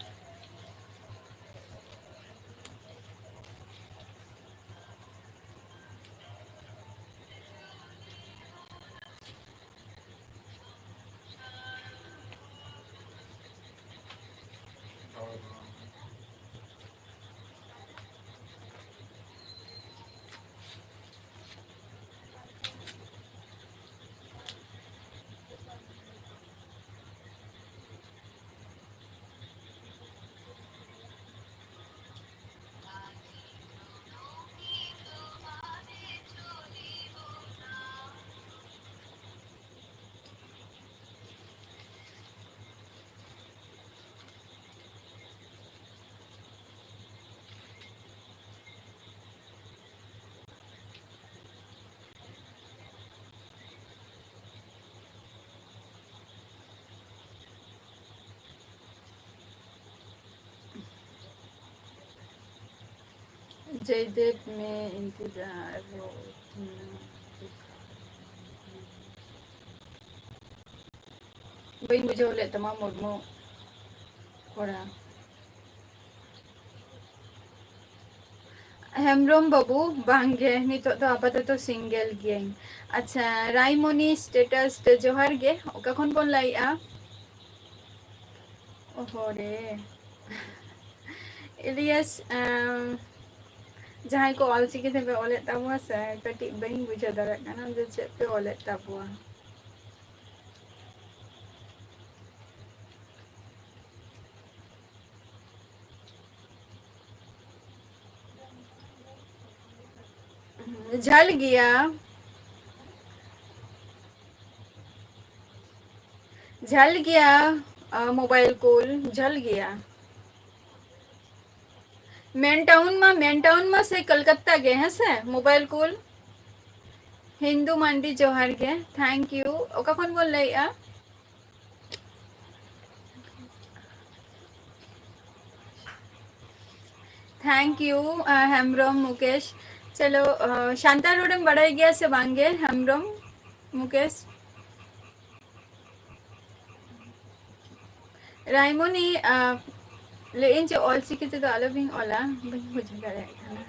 ᱡᱚᱭᱫᱮᱵ ᱢᱮ ᱤᱱᱛᱤᱡᱟᱨ ᱦᱚ ᱩᱛᱱᱟ ᱫᱩᱠᱷ᱾ ᱵᱟᱹᱧ ᱵᱩᱡᱷᱟᱹᱣ ᱞᱮᱫ ᱛᱟᱢᱟ ᱢᱩᱨᱢᱩ ᱠᱚᱲᱟ᱾ ᱦᱮᱢᱵᱨᱚᱢ ᱵᱟᱹᱵᱩ, ᱵᱟᱝᱜᱮ, ᱱᱤᱛᱚᱜ ᱫᱚ ᱟᱯᱟᱛᱚᱛᱚ single ᱜᱤᱭᱟᱹᱧ᱾ ᱟᱪᱪᱷᱟ, ᱨᱟᱭᱢᱚᱱᱤ status ᱨᱮ ᱡᱚᱦᱟᱨ ᱜᱮ, ᱚᱠᱟ ᱠᱷᱚᱱ ᱵᱚᱱ ᱞᱟᱹᱭᱮᱜᱼᱟ? ᱚᱦᱚ ᱨᱮ᱾ ᱤᱞᱤᱭᱟᱥ, ᱟᱢ, ᱡᱟᱦᱟᱸᱭ ᱠᱚ ᱚᱞᱪᱤᱠᱤ ᱛᱮᱯᱮ ᱚᱞᱮᱫ ᱛᱟᱵᱚᱣᱟ ᱥᱮ, ᱠᱟᱹᱴᱤᱡ ᱵᱟᱹᱧ ᱵᱩᱡᱷᱟᱹᱣ ᱫᱟᱲᱮᱭᱟᱜ ᱠᱟᱱᱟ ᱡᱮ ᱪᱮᱫ ᱯᱮ ᱚᱞᱮᱫ ᱛᱟᱵᱚᱣᱟ᱾ ᱡᱷᱟᱹᱞ ᱜᱮᱭᱟ, ᱡᱷᱟᱹᱞ ᱜᱮᱭᱟ, ᱟ, mobile call ᱡᱷᱟᱹᱞ ᱜᱮᱭᱟ᱾ Main town ᱢᱟ, main town ᱢᱟ ᱥᱮ ᱠᱚᱞᱠᱟᱛᱟ ᱜᱮ, ᱦᱮᱸ ᱥᱮ? Mobile call᱾ ᱦᱤᱱᱫᱩ ᱢᱟᱱᱰᱤ, ᱡᱚᱦᱟᱨ ᱜᱮ, thank you᱾ ᱚᱠᱟ ᱠᱷᱚᱱ ᱵᱚᱱ ᱞᱟᱹᱭᱮᱜᱼᱟ? Thank you, Hembrom Mukesh. ᱪᱚᱞᱚ, ᱥᱟᱱᱛᱟᱲ ᱨᱚᱲᱮᱢ ᱵᱟᱲᱟᱭ ᱜᱮᱭᱟ ᱥᱮ ᱵᱟᱝ ᱜᱮ, ᱦᱮᱢᱵᱨᱚᱢ ᱢᱩᱠᱮᱥ? ᱨᱟᱭᱢᱚᱱᱤ, ᱞᱟᱹᱭᱮᱫ ᱟᱹᱧ ᱡᱮ ᱚᱞ ᱪᱤᱠᱤ ᱛᱮᱫᱚ ᱟᱞᱚᱵᱤᱱ ᱚᱞᱟ, ᱵᱟᱹᱧ ᱵᱩᱡᱷᱟᱹᱣ ᱫᱟᱲᱮᱭᱟᱜ ᱠᱟᱱᱟ᱾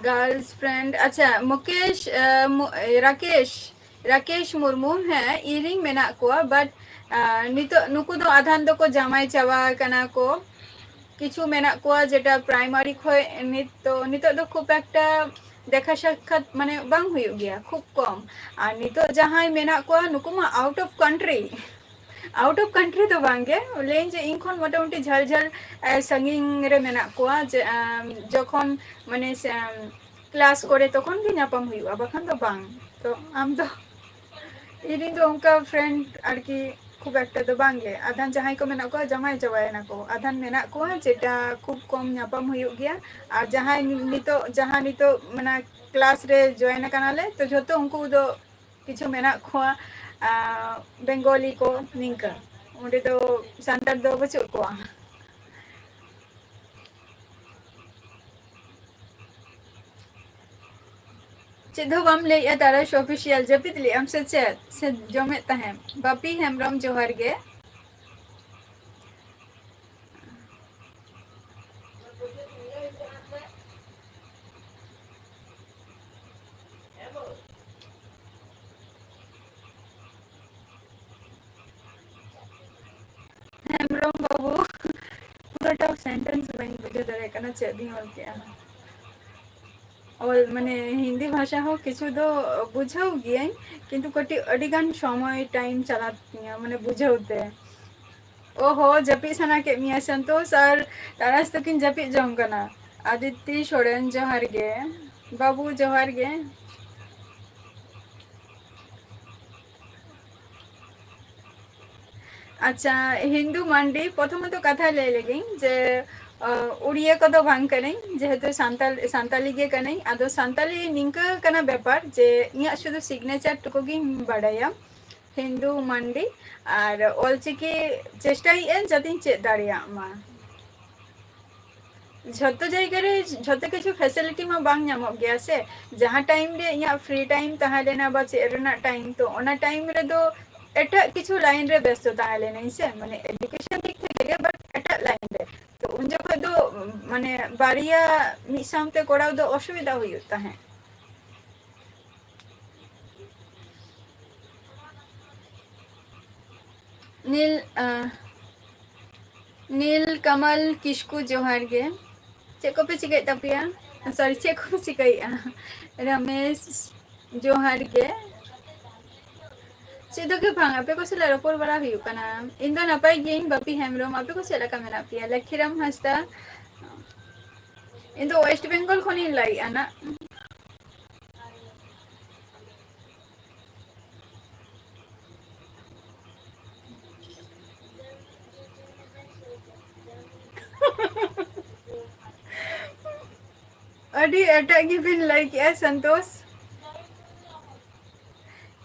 Girls friend, ᱟᱪᱪᱷᱟ, ᱢᱩᱠᱮᱥ, ᱨᱟᱠᱮᱥ, ᱨᱟᱠᱮᱥ ᱢᱩᱨᱢᱩ, ᱦᱮᱸ, ᱤᱧ ᱨᱮᱱ ᱢᱮᱱᱟᱜ ᱠᱚᱣᱟ, but ᱱᱤᱛᱚᱜ ᱱᱩᱠᱩ ᱫᱚ ᱟᱫᱷᱟᱱ ᱫᱚᱠᱚ ᱡᱟᱶᱟᱭ ᱪᱟᱵᱟ ᱟᱠᱟᱱᱟ ᱠᱚ᱾ ᱠᱤᱪᱷᱩ ᱢᱮᱱᱟᱜ ᱠᱚᱣᱟ ᱡᱮᱴᱟ primary ᱠᱷᱚᱱ ᱱᱤᱛ ᱫᱚ, ᱱᱤᱛᱚᱜ ᱫᱚ ᱠᱷᱩᱵ ᱮᱠᱴᱟ ᱫᱮᱠᱷᱟ ᱥᱟᱠᱠᱷᱟᱛ ᱢᱟᱱᱮ ᱵᱟᱝ ᱦᱩᱭᱩᱜ ᱜᱮᱭᱟ, ᱠᱷᱩᱵ ᱠᱚᱢ᱾ ᱟᱨ ᱱᱤᱛᱚᱜ ᱡᱟᱦᱟᱸᱭ ᱢᱮᱱᱟᱜ ᱠᱚᱣᱟ, ᱱᱩᱠᱩ ᱢᱟ out of country, out of country ᱫᱚ ᱵᱟᱝ ᱜᱮ, ᱞᱟᱹᱭᱟᱹᱧ ᱡᱮ ᱤᱧ ᱠᱷᱚᱱ ᱢᱚᱴᱟᱢᱩᱴᱤ ᱡᱷᱟᱹᱞ ᱡᱷᱟᱹᱞ, ᱮ, ᱥᱟᱺᱜᱤᱧ ᱨᱮ ᱢᱮᱱᱟᱜ ᱠᱚᱣᱟ, ᱡᱮ, ᱟᱢ, ᱡᱚᱠᱷᱚᱱ ᱢᱟᱱᱮ ᱥᱮ, ᱟᱢ, class ᱠᱚᱨᱮ ᱛᱚᱠᱷᱚᱱ ᱜᱮ ᱧᱟᱯᱟᱢ ᱦᱩᱭᱩᱜᱼᱟ, ᱵᱟᱠᱷᱟᱱ ᱫᱚ ᱵᱟᱝ᱾ ᱛᱚ ᱟᱢ ᱫᱚ ᱤᱧ ᱫᱚ ᱚᱱᱠᱟ friend ᱟᱨᱠᱤ ᱠᱷᱩᱵ ᱮᱠᱴᱟ ᱫᱚ ᱵᱟᱝ ᱜᱮ᱾ ᱟᱫᱷᱟᱱ ᱡᱟᱦᱟᱸᱭ ᱠᱚ ᱢᱮᱱᱟᱜ ᱠᱚᱣᱟ, ᱡᱟᱶᱟᱭ ᱪᱟᱵᱟᱭᱮᱱᱟ ᱠᱚ᱾ ᱟᱫᱷᱟᱱ ᱢᱮᱱᱟᱜ ᱠᱚᱣᱟ, ᱡᱮᱴᱟ ᱠᱷᱩᱵ ᱠᱚᱢ ᱧᱟᱯᱟᱢ ᱦᱩᱭᱩᱜ ᱜᱮᱭᱟ᱾ ᱟᱨ ᱡᱟᱦᱟᱸᱭ ᱱᱤᱛᱚᱜ, ᱡᱟᱦᱟᱸ ᱱᱤᱛᱚᱜ ᱢᱟᱱᱮ class ᱨᱮ join ᱟᱠᱟᱱᱟᱞᱮ, ᱛᱚ ᱡᱷᱚᱛᱚ ᱩᱱᱠᱩ ᱫᱚ ᱠᱤᱪᱷᱩ ᱢᱮᱱᱟᱜ ᱠᱚᱣᱟ, ᱟᱸ, ᱵᱮᱝᱜᱚᱞᱤ ᱠᱚ ᱱᱤᱝᱠᱟᱹ᱾ ᱚᱸᱰᱮ ᱫᱚ ᱥᱟᱱᱛᱟᱲ ᱫᱚ ᱵᱟᱹᱪᱩᱜ ᱠᱚᱣᱟ᱾ ᱪᱮᱫ ᱦᱚᱸ ᱵᱟᱢ ᱞᱟᱹᱭᱮᱜᱼᱟ ᱛᱟᱨᱟᱥ ᱚᱯᱷᱤᱥᱤᱭᱟᱞ, ᱡᱟᱹᱯᱤᱫ ᱞᱮᱜ ᱟᱢ ᱥᱮ ᱪᱮᱫ? ᱥᱮ ᱡᱚᱢᱮᱫ ᱛᱟᱦᱮᱸᱢ? ᱵᱟᱯᱤ ᱦᱮᱢᱵᱨᱚᱢ, ᱡᱚᱦᱟᱨ ᱜᱮ᱾ ᱦᱮᱢᱵᱨᱚᱢ ᱵᱟᱹᱵᱩ, ᱯᱩᱨᱟᱹᱴᱟ ᱥᱮᱱᱴᱮᱱᱥ ᱵᱟᱹᱧ ᱵᱩᱡᱷᱟᱹᱣ ᱫᱟᱲᱮᱭᱟᱜ ᱠᱟᱱᱟ, ᱪᱮᱫ ᱵᱤᱱ ᱚᱞ ᱠᱮᱜᱼᱟ? ᱚᱞ, ᱢᱟᱱᱮ, ᱦᱤᱱᱫᱤ ᱵᱷᱟᱥᱟ ᱦᱚᱸ ᱠᱤᱪᱷᱩ ᱫᱚ ᱵᱩᱡᱷᱟᱹᱣ ᱜᱤᱭᱟᱹᱧ, ᱠᱤᱱᱛᱩ ᱠᱟᱹᱴᱤᱡ ᱟᱹᱰᱤ ᱜᱟᱱ ᱥᱚᱢᱚᱭ, ᱴᱟᱭᱤᱢ ᱪᱟᱞᱟᱜ ᱛᱤᱧᱟᱹ, ᱢᱟᱱᱮ, ᱵᱩᱡᱷᱟᱹᱣ ᱛᱮ᱾ ᱚ ᱦᱚ, ᱡᱟᱹᱯᱤᱫ ᱥᱟᱱᱟ ᱠᱮᱫ ᱢᱮᱭᱟ᱾ ᱥᱚᱱᱛᱳᱥ ᱟᱨ ᱛᱟᱨᱟᱥ ᱛᱟᱹᱠᱤᱱ ᱡᱟᱹᱯᱤᱫ ᱡᱚᱝ ᱠᱟᱱᱟ᱾ ᱟᱫᱤᱛᱤ ᱥᱚᱨᱮᱱ, ᱡᱚᱦᱟᱨ ᱜᱮ᱾ ᱵᱟᱹᱵᱩ, ᱡᱚᱦᱟᱨ ᱜᱮ᱾ ᱟᱪᱪᱷᱟ, ᱦᱤᱱᱫᱩ ᱢᱟᱱᱰᱤ, ᱯᱨᱚᱛᱷᱚᱢᱚᱛᱚ ᱠᱟᱛᱷᱟ ᱞᱟᱹᱭ ᱞᱮᱜᱤᱧ ᱡᱮ, ᱟᱸ, ᱩᱲᱤᱭᱟ ᱠᱚᱫᱚ ᱵᱟᱝ ᱠᱟᱹᱱᱟᱹᱧ, ᱡᱮᱦᱮᱛᱩ ᱥᱟᱱᱛᱟᱞ-, ᱥᱟᱱᱛᱟᱞᱤ ᱜᱮ ᱠᱟᱹᱱᱟᱹᱧ᱾ ᱟᱫᱚ ᱥᱟᱱᱛᱟᱞᱤ ᱱᱤᱝᱠᱟᱹ ᱠᱟᱱᱟ ᱵᱮᱯᱟᱨ ᱡᱮ ᱤᱧᱟᱹᱜ ᱥᱩᱫᱷᱩ ᱥᱤᱜᱽᱱᱮᱪᱟᱨ ᱴᱩᱠᱩ ᱜᱤᱧ ᱵᱟᱰᱟᱭᱟ, ᱦᱤᱱᱫᱩ ᱢᱟᱱᱰᱤ, ᱟᱨ ᱚᱞᱪᱤᱠᱤ ᱪᱮᱥᱴᱟᱭᱮᱫ ᱟᱹᱧ ᱡᱟᱛᱮᱧ ᱪᱮᱫ ᱫᱟᱲᱮᱭᱟᱜ ᱢᱟ᱾ ᱡᱷᱚᱛᱚ ᱡᱟᱭᱜᱟ ᱨᱮ ᱡᱷᱚᱛᱚ ᱠᱤᱪᱷᱩ ᱯᱷᱮᱥᱤᱞᱤᱴᱤ ᱢᱟ ᱵᱟᱝ ᱧᱟᱢᱚᱜ ᱜᱮᱭᱟ ᱥᱮ᱾ ᱡᱟᱦᱟᱸ ᱴᱟᱭᱤᱢ ᱨᱮ ᱤᱧᱟᱹᱜ ᱯᱷᱨᱤ ᱴᱟᱭᱤᱢ ᱛᱟᱦᱮᱸ ᱞᱮᱱᱟ ᱵᱟ ᱪᱮᱫ ᱨᱮᱱᱟᱜ ᱴᱟᱭᱤᱢ, ᱛᱚ ᱚᱱᱟ ᱴᱟᱭᱤᱢ ᱨᱮᱫᱚ ᱮᱴᱟᱜ ᱠᱤᱪᱷᱩ ᱞᱟᱭᱤᱱ ᱨᱮ ᱵᱮᱥᱛᱚ ᱛᱟᱦᱮᱸ ᱞᱮᱱᱟᱹᱧ ᱥᱮ, ᱢᱟᱱᱮ, ᱮᱰᱩᱠᱮᱥᱚᱱ ᱫᱤᱠ ᱛᱷᱮᱠᱮ ᱜᱮ, but ᱮᱴᱟᱜ ᱞᱟᱭᱤᱱ ᱨᱮ᱾ ᱛᱚ ᱩᱱ ᱡᱚᱠᱷᱚᱱ ᱫᱚ, ᱢᱟᱱᱮ, ᱵᱟᱨᱭᱟ ᱢᱤᱫ ᱥᱟᱶᱛᱮ ᱠᱚᱨᱟᱣ ᱫᱚ ᱚᱥᱩᱵᱤᱫᱷᱟ ᱦᱩᱭᱩᱜ ᱛᱟᱦᱮᱸᱫ᱾ ᱱᱤᱞ, ᱟᱸ, ᱱᱤᱞ ᱠᱟᱢᱟᱞ ᱠᱤᱥᱠᱩ, ᱡᱚᱦᱟᱨ ᱜᱮ᱾ ᱪᱮᱫ ᱠᱚᱯᱮ ᱪᱤᱠᱟᱹᱭᱮᱫ ᱛᱟᱯᱮᱭᱟ? Sorry, ᱪᱮᱫ ᱠᱚᱯᱮ ᱪᱤᱠᱟᱹᱭᱮᱫᱼᱟ? ᱨᱟᱢᱮᱥ, ᱡᱚᱦᱟᱨ ᱜᱮ᱾ ᱪᱮᱫ ᱦᱚᱸ ᱜᱮ ᱵᱟᱝ, ᱟᱯᱮ ᱠᱚ ᱥᱟᱞᱟᱜ ᱨᱚᱯᱚᱲ ᱵᱟᱲᱟ ᱦᱩᱭᱩᱜ ᱠᱟᱱᱟ᱾ ᱤᱧ ᱫᱚ ᱱᱟᱯᱟᱭ ᱜᱤᱭᱟᱹᱧ, ᱵᱟᱯᱤ ᱦᱮᱢᱵᱨᱚᱢ᱾ ᱟᱯᱮ ᱠᱚ ᱪᱮᱫ ᱞᱮᱠᱟ ᱢᱮᱱᱟᱜ ᱯᱮᱭᱟ? ᱞᱟᱠᱠᱷᱤᱨᱟᱢ ᱦᱟᱸᱥᱫᱟ, ᱤᱧ ᱫᱚ ᱳᱭᱮᱥᱴ ᱵᱮᱝᱜᱚᱞ ᱠᱷᱚᱱᱤᱧ ᱞᱟᱹᱭᱮᱫᱼᱟ ᱱᱟᱜ᱾ ᱟᱹᱰᱤ ᱮᱴᱟᱜ ᱜᱮᱵᱤᱱ ᱞᱟᱹᱭ ᱠᱮᱜᱼᱟ, ᱥᱚᱱᱛᱳᱥ᱾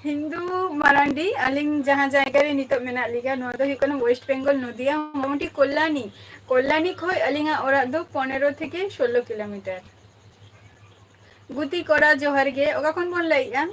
ᱦᱤᱱᱫᱩ ᱢᱟᱨᱟᱱᱰᱤ, ᱟᱹᱞᱤᱧ ᱡᱟᱦᱟᱸ ᱡᱟᱭᱜᱟ ᱨᱮ ᱱᱤᱛᱚᱜ ᱢᱮᱱᱟᱜ ᱞᱤᱧᱟ, ᱱᱚᱣᱟ ᱫᱚ ᱦᱩᱭᱩᱜ ᱠᱟᱱᱟ ᱳᱭᱮᱥᱴ ᱵᱮᱝᱜᱚᱞ, ᱱᱚᱫᱤᱭᱟ, ᱢᱚᱴᱟᱢᱩᱴᱤ ᱠᱚᱞᱞᱟᱱᱤ᱾ ᱠᱚᱞᱞᱟᱱᱤ ᱠᱷᱚᱱ ᱟᱹᱞᱤᱧᱟᱜ ᱚᱲᱟᱜ ᱫᱚ ᱯᱚᱱᱮᱨᱚ ᱛᱷᱮᱠᱮ ᱥᱳᱞᱞᱳ ᱠᱤᱞᱳᱢᱤᱴᱟᱨ᱾ ᱜᱩᱛᱤ ᱠᱚᱲᱟ ᱡᱚᱦᱟᱨ ᱜᱮ, ᱚᱠᱟ ᱠᱷᱚᱱ ᱵᱚᱱ ᱞᱟᱹᱭᱮᱜᱼᱟ?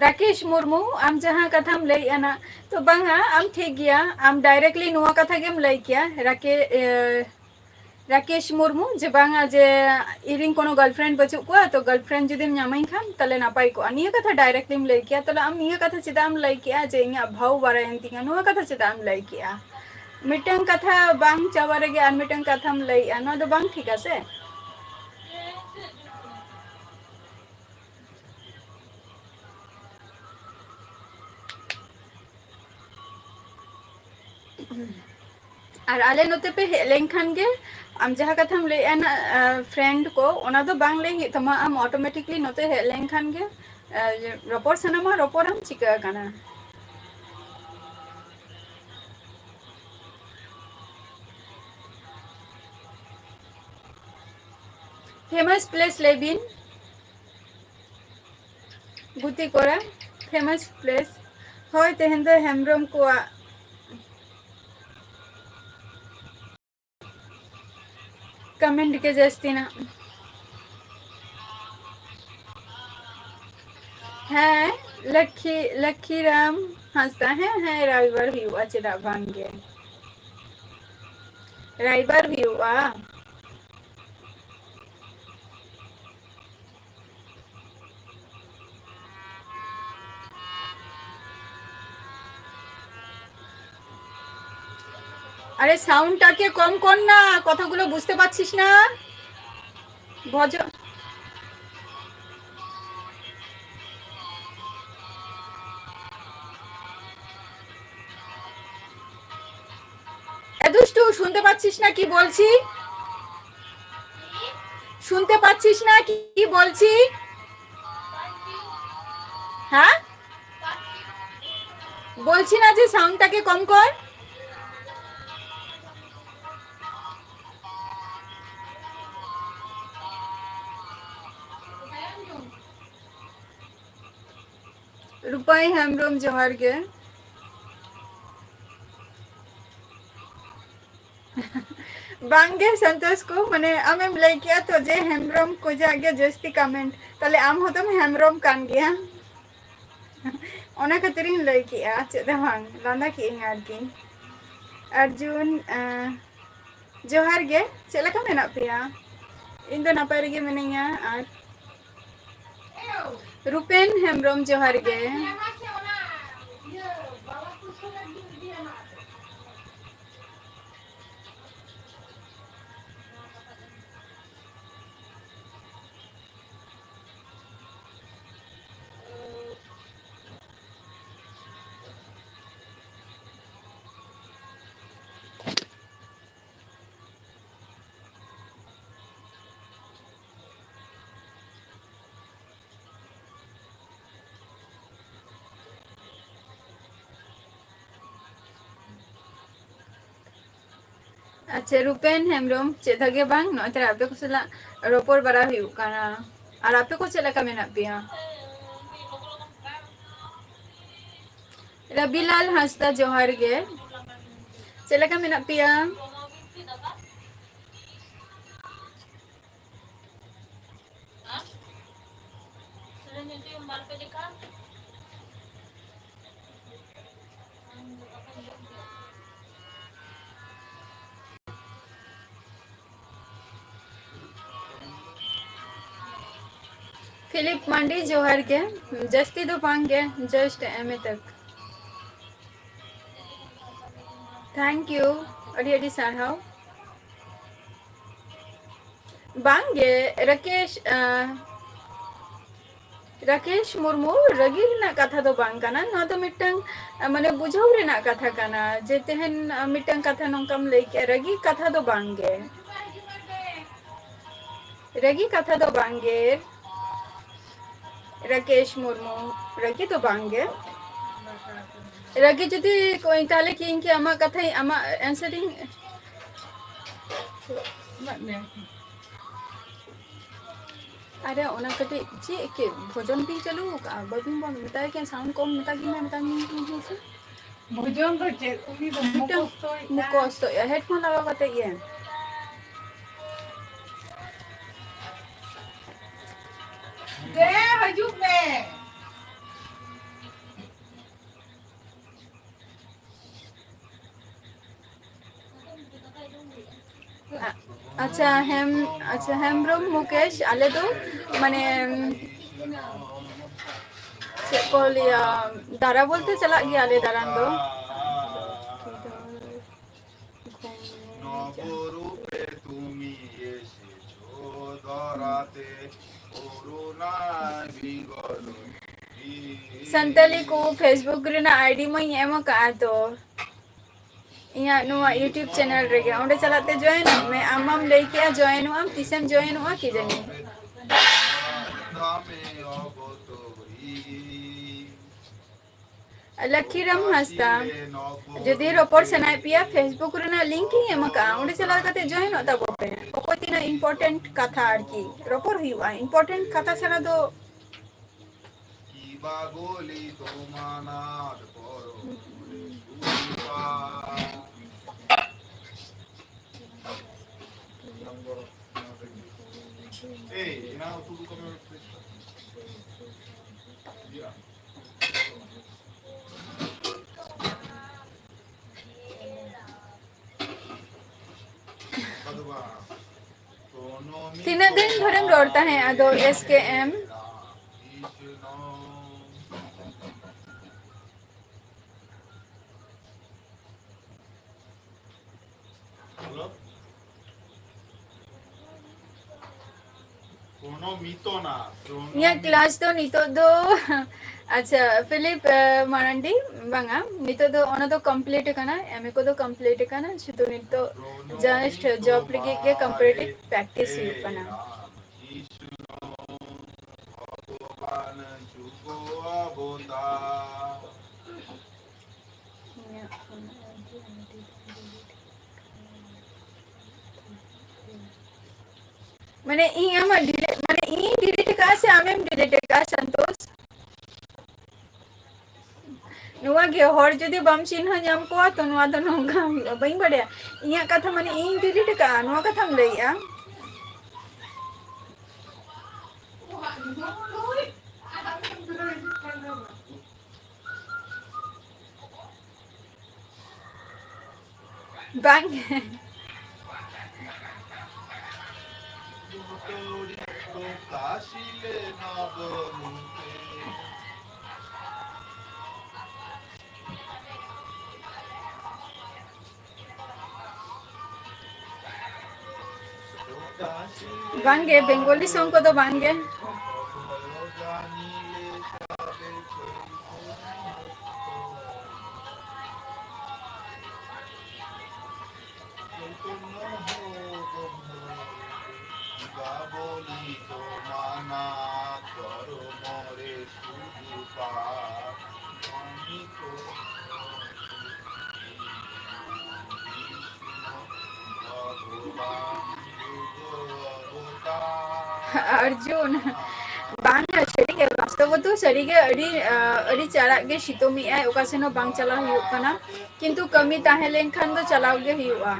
ᱨᱟᱠᱮᱥ ᱢᱩᱨᱢᱩ, ᱟᱢ ᱡᱟᱦᱟᱸ ᱠᱟᱛᱷᱟᱢ ᱞᱟᱹᱭᱮᱜᱼᱟ ᱱᱟ, ᱛᱚ ᱵᱟᱝᱟ, ᱟᱢ ᱴᱷᱤᱠ ᱜᱮᱭᱟ, ᱟᱢ directly ᱱᱚᱣᱟ ᱠᱟᱛᱷᱟ ᱜᱮᱢ ᱞᱟᱹᱭ ᱠᱮᱭᱟ, ᱨᱟᱠᱮ-, ᱮ, ᱨᱟᱠᱮᱥ ᱢᱩᱨᱢᱩ, ᱡᱮ ᱵᱟᱝᱟ ᱡᱮ ᱤᱧᱨᱮᱱ ᱠᱳᱱᱳ girlfriend ᱵᱟᱹᱪᱩᱜ ᱠᱚᱣᱟ, ᱛᱚ girlfriend ᱡᱩᱫᱤᱢ ᱧᱟᱢᱟᱹᱧ ᱠᱷᱟᱱ ᱛᱟᱦᱞᱮ ᱱᱟᱯᱟᱭ ᱠᱚᱜᱼᱟ, ᱱᱤᱭᱟᱹ ᱠᱟᱛᱷᱟ directly ᱮᱢ ᱞᱟᱹᱭ ᱠᱮᱭᱟ᱾ ᱛᱟᱦᱞᱮ ᱟᱢ ᱱᱤᱭᱟᱹ ᱠᱟᱛᱷᱟ ᱪᱮᱫᱟᱜ ᱮᱢ ᱞᱟᱹᱭ ᱠᱮᱜᱼᱟ ᱡᱮ ᱤᱧᱟᱹᱜ ᱵᱷᱟᱣ ᱵᱟᱲᱟᱭᱮᱱ ᱛᱤᱧᱟ, ᱱᱚᱣᱟ ᱠᱟᱛᱷᱟ ᱪᱮᱫᱟᱜ ᱮᱢ ᱞᱟᱹᱭ ᱠᱮᱜᱼᱟ? ᱢᱤᱫᱴᱟᱝ ᱠᱟᱛᱷᱟ ᱵᱟᱝ ᱪᱟᱵᱟ ᱨᱮᱜᱮ ᱟᱨ ᱢᱤᱫᱴᱟᱝ ᱠᱟᱛᱷᱟᱢ ᱞᱟᱹᱭᱮᱜᱼᱟ, ᱱᱚᱣᱟ ᱫᱚ ᱵᱟᱝ ᱴᱷᱤᱠᱟ ᱥᱮ᱾ ᱟᱨ ᱟᱞᱮ ᱱᱚᱛᱮ ᱯᱮ ᱦᱮᱡ ᱞᱮᱱᱠᱷᱟᱱ ᱜᱮ, ᱟᱢ ᱡᱟᱦᱟᱸ ᱠᱟᱛᱷᱟᱢ ᱞᱟᱹᱭᱮᱜᱼᱟ ᱱᱟ, ᱟᱸ, friend ᱠᱚ, ᱚᱱᱟ ᱫᱚ ᱵᱟᱝ ᱞᱟᱹᱭ ᱦᱩᱭᱩᱜ ᱛᱟᱢᱟ᱾ ᱟᱢ automatically ᱱᱚᱛᱮ ᱦᱮᱡ ᱞᱮᱱᱠᱷᱟᱱ ᱜᱮ, ᱟᱸ, ᱨᱚᱯᱚᱲ ᱥᱟᱱᱟᱢᱟ, ᱨᱚᱯᱚᱲᱟᱢ, ᱪᱤᱠᱟᱹ ᱟᱠᱟᱱᱟ? Famous place ᱞᱟᱹᱭ ᱵᱤᱱ᱾ ᱜᱩᱛᱤ ᱠᱚᱲᱟ, famous place᱾ ᱦᱳᱭ, ᱛᱮᱦᱮᱧ ᱫᱚ ᱦᱮᱢᱵᱨᱚᱢ ᱠᱚᱣᱟᱜ comment ᱜᱮ ᱡᱟᱹᱥᱛᱤ ᱱᱟ᱾ ᱦᱮᱸ, ᱞᱟᱠᱠᱷᱤ, ᱞᱟᱠᱠᱷᱤᱨᱟᱢ ᱦᱟᱸᱥᱫᱟ, ᱦᱮᱸ, ᱦᱮᱸ, ᱨᱟᱭᱵᱟᱨ ᱦᱩᱭᱩᱜᱼᱟ, ᱪᱮᱫᱟᱜ ᱵᱟᱝ ᱜᱮ? ᱨᱟᱭᱵᱟᱨ ᱦᱩᱭᱩᱜᱼᱟ᱾ আরে, সাউন্ডটাকে কম কর না, কথাগুলো বুঝতে পারছিস না? ভজ- এ দুষ্টু, শুনতে পাচ্ছিস না কি বলছি? শুনতে পাচ্ছিস না কি বলছি? হ্যাঁ, বলছি না যে সাউন্ডটাকে কম কর? ᱨᱩᱯᱟᱹᱭ ᱦᱮᱢᱵᱨᱚᱢ, ᱡᱚᱦᱟᱨ ᱜᱮ᱾ ᱵᱟᱝᱜᱮ ᱥᱚᱱᱛᱳᱥ ᱠᱚ, ᱢᱟᱱᱮ ᱟᱢᱮᱢ ᱞᱟᱹᱭ ᱠᱮᱜᱼᱟ ᱛᱚ ᱡᱮ ᱦᱮᱢᱵᱨᱚᱢ ᱠᱚ ᱡᱟᱜ ᱜᱮ ᱡᱟᱹᱥᱛᱤ comment, ᱛᱟᱦᱞᱮ ᱟᱢ ᱦᱚᱸᱛᱚᱢ ᱦᱮᱢᱵᱨᱚᱢ ᱠᱟᱱ ᱜᱮᱭᱟ᱾ ᱚᱱᱟ ᱠᱷᱟᱹᱛᱤᱨᱤᱧ ᱞᱟᱹᱭ ᱠᱮᱜᱼᱟ, ᱪᱮᱫ ᱦᱚᱸ ᱵᱟᱝ, ᱞᱟᱸᱫᱟ ᱠᱮᱜᱼᱟᱹᱧ ᱟᱨᱠᱤ᱾ ᱟᱨᱡᱩᱱ, ᱟᱸ, ᱡᱚᱦᱟᱨ ᱜᱮ, ᱪᱮᱫ ᱞᱮᱠᱟ ᱢᱮᱱᱟᱜ ᱯᱮᱭᱟ? ᱤᱧ ᱫᱚ ᱱᱟᱯᱟᱭ ᱨᱮᱜᱮ ᱢᱤᱱᱟᱹᱧᱟ᱾ ᱟᱨ ᱨᱩᱯᱮᱱ ᱦᱮᱢᱵᱨᱚᱢ, ᱡᱚᱦᱟᱨ ᱜᱮ᱾ ᱟᱪᱪᱷᱟ, ᱨᱩᱯᱮᱱ ᱦᱮᱢᱵᱨᱚᱢ, ᱪᱮᱫ ᱦᱚᱸ ᱜᱮ ᱵᱟᱝ, ᱱᱚᱜᱼᱚᱭ ᱛᱚᱨᱟ ᱟᱯᱮ ᱠᱚ ᱥᱟᱞᱟᱜ ᱨᱚᱯᱚᱲ ᱵᱟᱲᱟ ᱦᱩᱭᱩᱜ ᱠᱟᱱᱟ᱾ ᱟᱨ ᱟᱯᱮ ᱠᱚ ᱪᱮᱫ ᱞᱮᱠᱟ ᱢᱮᱱᱟᱜ ᱯᱮᱭᱟ? ᱨᱟᱵᱤᱞᱟᱞ ᱦᱟᱸᱥᱫᱟ, ᱡᱚᱦᱟᱨ ᱜᱮ᱾ ᱪᱮᱫ ᱞᱮᱠᱟ ᱢᱮᱱᱟᱜ ᱯᱮᱭᱟ? ᱯᱷᱤᱞᱤᱯ ᱢᱟᱱᱰᱤ, ᱡᱚᱦᱟᱨ ᱜᱮ᱾ ᱡᱟᱹᱥᱛᱤ ᱫᱚ ᱵᱟᱝ ᱜᱮ, just M A ᱛᱟᱠ᱾ Thank you, ᱟᱹᱰᱤ ᱟᱹᱰᱤ ᱥᱟᱨᱦᱟᱣ᱾ ᱵᱟᱝ ᱜᱮ, ᱨᱟᱠᱮᱥ, ᱟᱸ, ᱨᱟᱠᱮᱥ ᱢᱩᱨᱢᱩ, ᱨᱟᱹᱜᱤ ᱨᱮᱱᱟᱜ ᱠᱟᱛᱷᱟ ᱫᱚ ᱵᱟᱝ ᱠᱟᱱᱟ, ᱱᱚᱣᱟ ᱫᱚ ᱢᱤᱫᱴᱟᱝ, ᱟᱸ, ᱢᱟᱱᱮ ᱵᱩᱡᱷᱟᱹᱣ ᱨᱮᱱᱟᱜ ᱠᱟᱛᱷᱟ ᱠᱟᱱᱟ ᱡᱮ ᱛᱮᱦᱮᱧ, ᱟᱸ, ᱢᱤᱫᱴᱟᱝ ᱠᱟᱛᱷᱟ ᱱᱚᱝᱠᱟᱢ ᱞᱟᱹᱭ ᱠᱮᱜᱼᱟ, ᱨᱟᱹᱜᱤ ᱠᱟᱛᱷᱟ ᱫᱚ ᱵᱟᱝ ᱜᱮ᱾ ᱨᱟᱹᱜᱤ ᱠᱟᱛᱷᱟ ᱫᱚ ᱵᱟᱝ ᱜᱮ᱾ ᱨᱟᱠᱮᱥ ᱢᱩᱨᱢᱩ, ᱨᱟᱹᱜᱤ ᱫᱚ ᱵᱟᱝ ᱜᱮ᱾ ᱨᱟᱹᱜᱤ ᱡᱩᱫᱤ ᱠᱚ-, ᱛᱟᱦᱞᱮ ᱠᱤ ᱤᱧ ᱠᱤ ᱟᱢᱟᱜ ᱠᱟᱛᱷᱟᱧ, ᱟᱢᱟᱜ answer ᱤᱧ ᱮᱢᱟᱜ ᱢᱮᱭᱟ? ᱟᱨᱮ, ᱚᱱᱟ ᱠᱟᱹᱴᱤᱡ ᱪᱮᱫ ᱠᱮ ᱵᱷᱚᱡᱚᱱ ᱵᱤᱱ ᱪᱟᱹᱞᱩ ᱟᱠᱟᱜᱼᱟ? ᱵᱟᱹᱵᱤᱱ ᱵᱚᱱ ᱢᱮᱛᱟᱭ ᱠᱟᱱ, sound ᱠᱚᱢ ᱢᱮᱛᱟ ᱠᱤᱱ ᱢᱮ, ᱢᱮᱛᱟ ᱠᱤᱱ ᱢᱮ ᱥᱮ᱾ ᱵᱷᱚᱡᱚᱱ ᱫᱚ ᱪᱮᱫ? ᱩᱱᱤ ᱫᱚ ᱢᱤᱫᱴᱟᱝ ᱢᱩᱠᱷᱚᱥᱛᱚᱭᱮᱫ ᱠᱟᱱ᱾ ᱢᱩᱠᱷᱚᱥᱛᱚᱭᱮᱫᱼᱟ, headphone ᱞᱟᱜᱟᱣ ᱠᱟᱛᱮ ᱜᱮ᱾ ᱫᱮ, ᱦᱤᱡᱩᱜ ᱢᱮ᱾ ᱟ-, ᱟᱪᱪᱷᱟ, ᱦᱮᱢ-, ᱟᱪᱪᱷᱟ, ᱦᱮᱢᱵᱨᱚᱢ ᱢᱩᱠᱮᱥ, ᱟᱞᱮ ᱫᱚ ᱢᱟᱱᱮ ᱪᱮᱫ ᱠᱚ ᱞᱟᱹᱭᱟ, ᱫᱟᱬᱟ ᱵᱚᱞᱛᱮ ᱪᱟᱞᱟᱜ ᱜᱮᱭᱟᱞᱮ ᱫᱟᱬᱟᱱ ᱫᱚ᱾ ᱥᱟᱱᱛᱟᱞᱤ ᱠᱚ Facebook ᱨᱮᱱᱟᱜ ID ᱢᱟᱧ ᱮᱢ ᱟᱠᱟᱫᱼᱟ ᱛᱚ᱾ ᱤᱧᱟᱹᱜ ᱱᱚᱣᱟ YouTube channel ᱨᱮᱜᱮ, ᱚᱸᱰᱮ ᱪᱟᱞᱟᱜ ᱛᱮ join ᱚᱜ ᱢᱮ᱾ ᱟᱢ ᱢᱟᱢ ᱞᱟᱹᱭ ᱠᱮᱜᱼᱟ join ᱚᱜ ᱟᱢ, ᱛᱤᱥᱮᱢ join ᱚᱜᱼᱟ ᱠᱤ ᱡᱟᱹᱱᱤ᱾ ᱞᱟᱠᱷᱤᱨᱟᱢ ᱦᱟᱸᱥᱫᱟ, ᱡᱩᱫᱤ ᱨᱚᱯᱚᱲ ᱥᱟᱱᱟᱭᱮᱫ ᱯᱮᱭᱟ, Facebook ᱨᱮᱱᱟᱜ link ᱤᱧ ᱮᱢ ᱟᱠᱟᱫᱼᱟ, ᱚᱸᱰᱮ ᱪᱟᱞᱟᱣ ᱠᱟᱛᱮ join ᱚᱜ ᱛᱟᱵᱚᱱ ᱯᱮ᱾ ᱚᱠᱚᱭ ᱛᱤᱱᱟᱹᱜ important ᱠᱟᱛᱷᱟ ᱟᱨᱠᱤ ᱨᱚᱯᱚᱲ ᱦᱩᱭᱩᱜᱼᱟ, important ᱠᱟᱛᱷᱟ ᱪᱷᱟᱲᱟ ᱫᱚ ᱛᱤᱱᱟᱹᱜ ᱫᱤᱱ ᱫᱷᱚᱨᱮᱢ ᱨᱚᱲ ᱛᱟᱦᱮᱸᱫ ᱟᱫᱚ, S K M? ᱤᱧᱟᱹᱜ class ᱫᱚ ᱱᱤᱛᱚᱜ ᱫᱚ, ᱟᱪᱪᱷᱟ, ᱯᱷᱤᱞᱤᱯ, ᱮ, ᱢᱟᱨᱟᱱᱰᱤ, ᱵᱟᱝᱟ, ᱱᱤᱛᱚᱜ ᱫᱚ ᱚᱱᱟ ᱫᱚ complete ᱟᱠᱟᱱᱟ, M A ᱠᱚᱫᱚ complete ᱟᱠᱟᱱᱟ, ᱥᱩᱫᱷᱩ ᱱᱤᱛᱚᱜ just job ᱞᱟᱹᱜᱤᱫ ᱜᱮ competitive practice ᱦᱩᱭᱩᱜ ᱠᱟᱱᱟ᱾ ᱢᱟᱱᱮ ᱤᱧ ᱟᱢᱟᱜ delete, ᱢᱟᱱᱮ ᱤᱧ ᱰᱤᱞᱤᱴ ᱟᱠᱟᱫᱼᱟ ᱥᱮ ᱟᱢᱮᱢ ᱰᱤᱞᱤᱴ ᱟᱠᱟᱫᱼᱟ ᱥᱟᱱᱛᱳᱥ? ᱱᱚᱣᱟ ᱜᱮ, ᱦᱚᱲ ᱡᱩᱫᱤ ᱵᱟᱢ ᱪᱤᱱᱦᱟᱹ ᱧᱟᱢ ᱠᱚᱣᱟ ᱛᱚ ᱱᱚᱣᱟ ᱫᱚ ᱱᱚᱝᱠᱟ ᱦᱩᱭᱩᱜᱼᱟ, ᱵᱟᱹᱧ ᱵᱟᱰᱟᱭᱟ᱾ ᱤᱧᱟᱹᱜ ᱠᱟᱛᱷᱟ ᱢᱟᱱᱮ ᱤᱧ ᱰᱤᱞᱤᱴ ᱟᱠᱟᱫᱼᱟ, ᱱᱚᱣᱟ ᱠᱟᱛᱷᱟᱢ ᱞᱟᱹᱭᱮᱜᱼᱟ? ᱵᱟᱝ᱾ ᱵᱟᱝᱜᱮ, ᱵᱮᱝᱜᱚᱞᱤ ᱥᱚᱝ ᱠᱚᱫᱚ ᱵᱟᱝᱜᱮ᱾ ᱚᱨᱡᱩᱱ, ᱵᱟᱝᱟ, ᱥᱟᱹᱨᱤᱜᱮ, ᱵᱟᱥᱛᱚᱵᱚᱛᱚ ᱥᱟᱹᱨᱤᱜᱮ ᱟᱹᱰᱤ, ᱟᱹᱰᱤ ᱪᱟᱨᱟᱜ ᱜᱮ ᱥᱤᱛᱩᱝ ᱮᱜᱼᱟᱭ, ᱚᱠᱟ ᱥᱮᱱ ᱦᱚᱸ ᱵᱟᱝ ᱪᱟᱞᱟᱣ ᱦᱩᱭᱩᱜ ᱠᱟᱱᱟ, ᱠᱤᱱᱛᱩ ᱠᱟᱹᱢᱤ ᱛᱟᱦᱮᱸ ᱞᱮᱱᱠᱷᱟᱱ ᱫᱚ ᱪᱟᱞᱟᱣ ᱜᱮ ᱦᱩᱭᱩᱜᱼᱟ᱾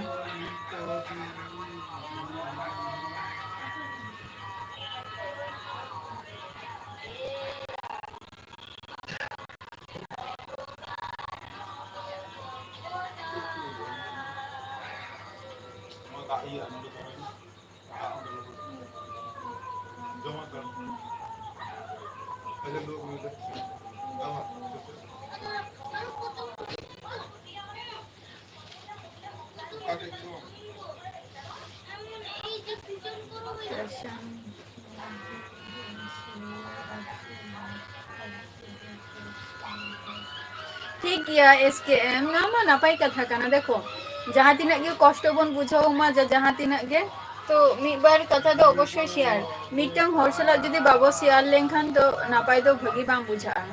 ᱴᱷᱤᱠ ᱜᱮᱭᱟ, ᱮᱥ ᱠᱮ ᱮᱢ, ᱱᱚᱣᱟ ᱢᱟ ᱱᱟᱯᱟᱭ ᱠᱟᱛᱷᱟ ᱠᱟᱱᱟ᱾ ᱫᱮᱠᱷᱚ, ᱡᱟᱦᱟᱸ ᱛᱤᱱᱟᱹᱜ ᱜᱮ ᱠᱚᱥᱴᱚ ᱵᱚᱱ ᱵᱩᱡᱷᱟᱹᱣ ᱢᱟ, ᱡᱟ-, ᱡᱟᱦᱟᱸ ᱛᱤᱱᱟᱹᱜ ᱜᱮ, ᱛᱚ ᱢᱤᱫ ᱵᱟᱨ ᱠᱟᱛᱷᱟ ᱫᱚ ᱚᱵᱚᱥᱥᱳᱭ ᱥᱮᱭᱟᱨ᱾ ᱢᱤᱫᱴᱟᱝ ᱦᱚᱲ ᱥᱟᱞᱟᱜ ᱡᱩᱫᱤ ᱵᱟᱵᱚ ᱥᱮᱭᱟᱨ ᱞᱮᱱᱠᱷᱟᱱ ᱫᱚ ᱱᱟᱯᱟᱭ ᱫᱚ ᱵᱷᱟᱹᱜᱤ ᱵᱟᱝ ᱵᱩᱡᱷᱟᱹᱜᱼᱟ᱾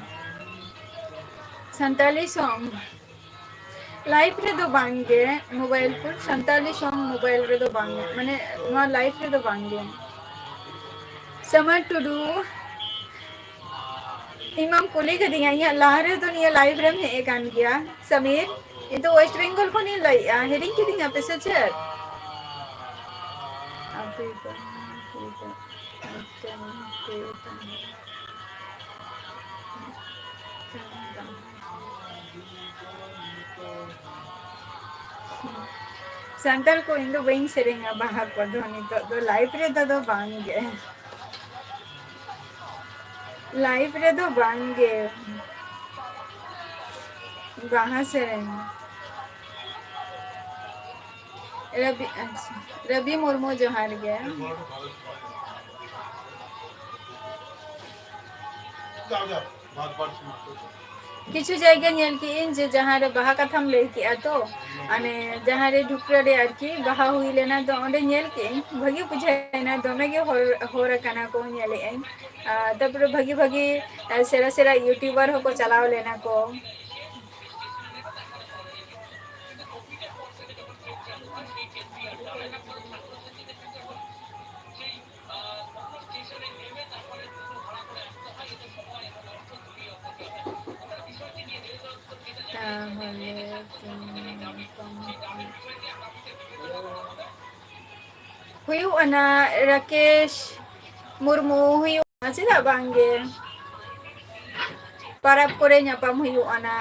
ᱥᱟᱱᱛᱟᱞᱤ ᱥᱚᱝ ᱞᱟᱭᱤᱯᱷ ᱨᱮᱫᱚ ᱵᱟᱝ ᱜᱮ, ᱢᱳᱵᱟᱭᱤᱞ ᱠᱚ, ᱥᱟᱱᱛᱟᱞᱤ ᱥᱚᱝ ᱢᱳᱵᱟᱭᱤᱞ ᱨᱮᱫᱚ ᱵᱟᱝ, ᱢᱟᱱᱮ ᱱᱚᱣᱟ ᱞᱟᱭᱤᱯᱷ ᱨᱮᱫᱚ ᱵᱟᱝ ᱜᱮ᱾ ᱛᱟᱢᱟᱨ ᱴᱩᱰᱩ, ᱤᱧ ᱢᱟᱢ ᱠᱩᱞᱤ ᱠᱟᱫᱤᱧᱟ, ᱤᱧᱟᱹᱜ ᱞᱟᱦᱟ ᱨᱮᱫᱚ ᱱᱤᱭᱟᱹ live ᱨᱮᱢ ᱦᱮᱡ ᱟᱠᱟᱱ ᱜᱮᱭᱟ ᱥᱟᱢᱤᱨ᱾ ᱤᱧ ᱫᱚ West Bengal ᱠᱷᱚᱱᱤᱧ ᱞᱟᱹᱭᱮᱜᱼᱟ, ᱦᱤᱲᱤᱧ ᱠᱤᱫᱤᱧᱟ ᱯᱮ ᱥᱮ ᱪᱮᱫ? ᱟᱯᱮ ᱫᱚ, ᱟᱯᱮ ᱫᱚ, ᱟᱯᱮ ᱫᱚ᱾ ᱥᱟᱱᱛᱟᱲ ᱠᱚ, ᱤᱧ ᱫᱚ ᱵᱟᱹᱧ ᱥᱮᱨᱮᱧᱟ ᱵᱟᱦᱟ ᱠᱚᱫᱚ, ᱱᱤᱛᱚᱜ ᱫᱚ live ᱨᱮᱫᱚ ᱫᱚ ᱵᱟᱝ ᱜᱮ᱾ Live ᱨᱮᱫᱚ ᱵᱟᱝ ᱜᱮ᱾ ᱵᱟᱦᱟ ᱥᱮᱨᱮᱧ᱾ ᱨᱚᱵᱤ, ᱟᱪᱪᱷᱟ, ᱨᱚᱵᱤ ᱢᱩᱨᱢᱩ, ᱡᱚᱦᱟᱨ ᱜᱮ᱾ ᱠᱤᱪᱷᱩ ᱡᱟᱭᱜᱟ ᱧᱮᱞ ᱠᱮᱜ ᱟᱹᱧ ᱡᱮ ᱡᱟᱦᱟᱸ ᱨᱮ ᱵᱟᱦᱟ ᱠᱟᱛᱷᱟᱢ ᱞᱟᱹᱭ ᱠᱮᱜᱼᱟ ᱛᱚ, ᱢᱟᱱᱮ ᱡᱟᱦᱟᱸ ᱨᱮ ᱰᱷᱩᱠᱨᱟᱹ ᱨᱮ ᱟᱨᱠᱤ ᱵᱟᱦᱟ ᱦᱩᱭ ᱞᱮᱱᱟ, ᱛᱚ ᱚᱸᱰᱮ ᱧᱮᱞ ᱠᱮᱜ ᱟᱹᱧ, ᱵᱷᱟᱹᱜᱤ ᱵᱩᱡᱷᱟᱹᱣ ᱮᱱᱟ, ᱫᱚᱢᱮ ᱜᱮ ᱦᱚᱲ, ᱦᱚᱲ ᱟᱠᱟᱱᱟ ᱠᱚ, ᱧᱮᱞᱮᱜ ᱟᱹᱧ᱾ ᱟᱨ ᱛᱟᱯᱚᱨᱮ ᱵᱷᱟᱹᱜᱤ ᱵᱷᱟᱹᱜᱤ, ᱟᱨ ᱥᱮᱬᱟ ᱥᱮᱬᱟ YouTuber ᱦᱚᱸᱠᱚ ᱪᱟᱞᱟᱣ ᱞᱮᱱᱟ ᱠᱚ᱾ ᱛᱟᱦᱚᱞᱮ ᱦᱩᱭᱩᱜ ᱟᱱᱟ ᱨᱟᱠᱮᱥ ᱢᱩᱨᱢᱩ, ᱦᱩᱭᱩᱜᱼᱟ, ᱪᱮᱫᱟᱜ ᱵᱟᱝ ᱜᱮ? ᱯᱟᱨᱟᱵᱽ ᱠᱚᱨᱮ ᱧᱟᱯᱟᱢ ᱦᱩᱭᱩᱜ ᱟᱱᱟ,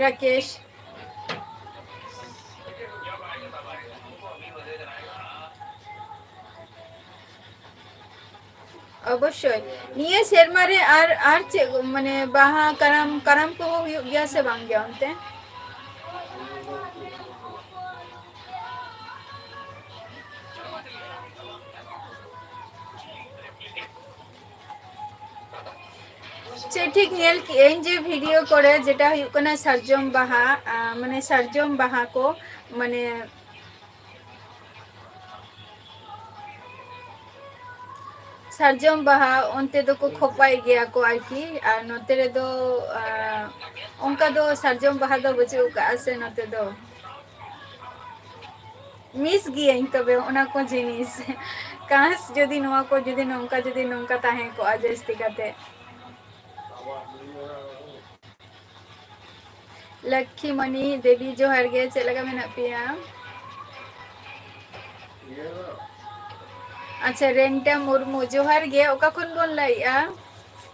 ᱨᱟᱠᱮᱥ᱾ ᱚᱵᱚᱥᱥᱳᱭ᱾ ᱱᱤᱭᱟᱹ ᱥᱮᱨᱢᱟ ᱨᱮ ᱟᱨ, ᱟᱨ ᱪᱮᱫ, ᱢᱟᱱᱮ, ᱵᱟᱦᱟ, ᱠᱟᱨᱟᱢ, ᱠᱟᱨᱟᱢ ᱠᱚᱦᱚᱸ ᱦᱩᱭᱩᱜ ᱜᱮᱭᱟ ᱥᱮ ᱵᱟᱝ ᱜᱮ ᱚᱱᱛᱮ? ᱪᱮᱫ ᱴᱷᱤᱠ ᱧᱮᱞ ᱠᱮᱜ ᱟᱹᱧ ᱡᱮ video ᱠᱚᱨᱮ ᱡᱮᱴᱟ ᱦᱩᱭᱩᱜ ᱠᱟᱱᱟ ᱥᱟᱨᱡᱚᱢ ᱵᱟᱦᱟ, ᱟ, ᱢᱟᱱᱮ ᱥᱟᱨᱡᱚᱢ ᱵᱟᱦᱟ ᱠᱚ, ᱢᱟᱱᱮ ᱥᱟᱨᱡᱚᱢ ᱵᱟᱦᱟ ᱚᱱᱛᱮ ᱫᱚᱠᱚ ᱠᱷᱚᱯᱟᱭ ᱜᱮᱭᱟ ᱠᱚ ᱟᱨᱠᱤ, ᱟᱨ ᱱᱚᱛᱮ ᱨᱮᱫᱚ, ᱟ, ᱚᱱᱠᱟ ᱫᱚ ᱥᱟᱨᱡᱚᱢ ᱵᱟᱦᱟ ᱫᱚ ᱵᱟᱹᱪᱩᱜ ᱟᱠᱟᱜᱼᱟ ᱥᱮ ᱱᱚᱛᱮ ᱫᱚ᱾ ᱢᱤᱥ ᱜᱤᱭᱟᱹᱧ ᱛᱚᱵᱮ ᱚᱱᱟ ᱠᱚ ᱡᱤᱱᱤᱥ᱾ ᱠᱟᱥ ᱡᱩᱫᱤ ᱱᱚᱣᱟ ᱠᱚ ᱡᱩᱫᱤ ᱱᱚᱝᱠᱟ ᱡᱩᱫᱤ ᱱᱚᱝᱠᱟ ᱛᱟᱦᱮᱸ ᱠᱚᱜᱼᱟ ᱡᱟᱹᱥᱛᱤ ᱠᱟᱛᱮ᱾ ᱞᱚᱠᱠᱷᱤᱢᱚᱱᱤ ᱫᱮᱵᱤ, ᱡᱚᱦᱟᱨ ᱜᱮ, ᱪᱮᱫ ᱞᱮᱠᱟ ᱢᱮᱱᱟᱜ ᱯᱮᱭᱟ? ᱟᱪᱪᱷᱟ, ᱨᱮᱱᱴᱟ ᱢᱩᱨᱢᱩ, ᱡᱚᱦᱟᱨ ᱜᱮ, ᱚᱠᱟ ᱠᱷᱚᱱ ᱵᱚᱱ ᱞᱟᱹᱭᱮᱜᱼᱟ?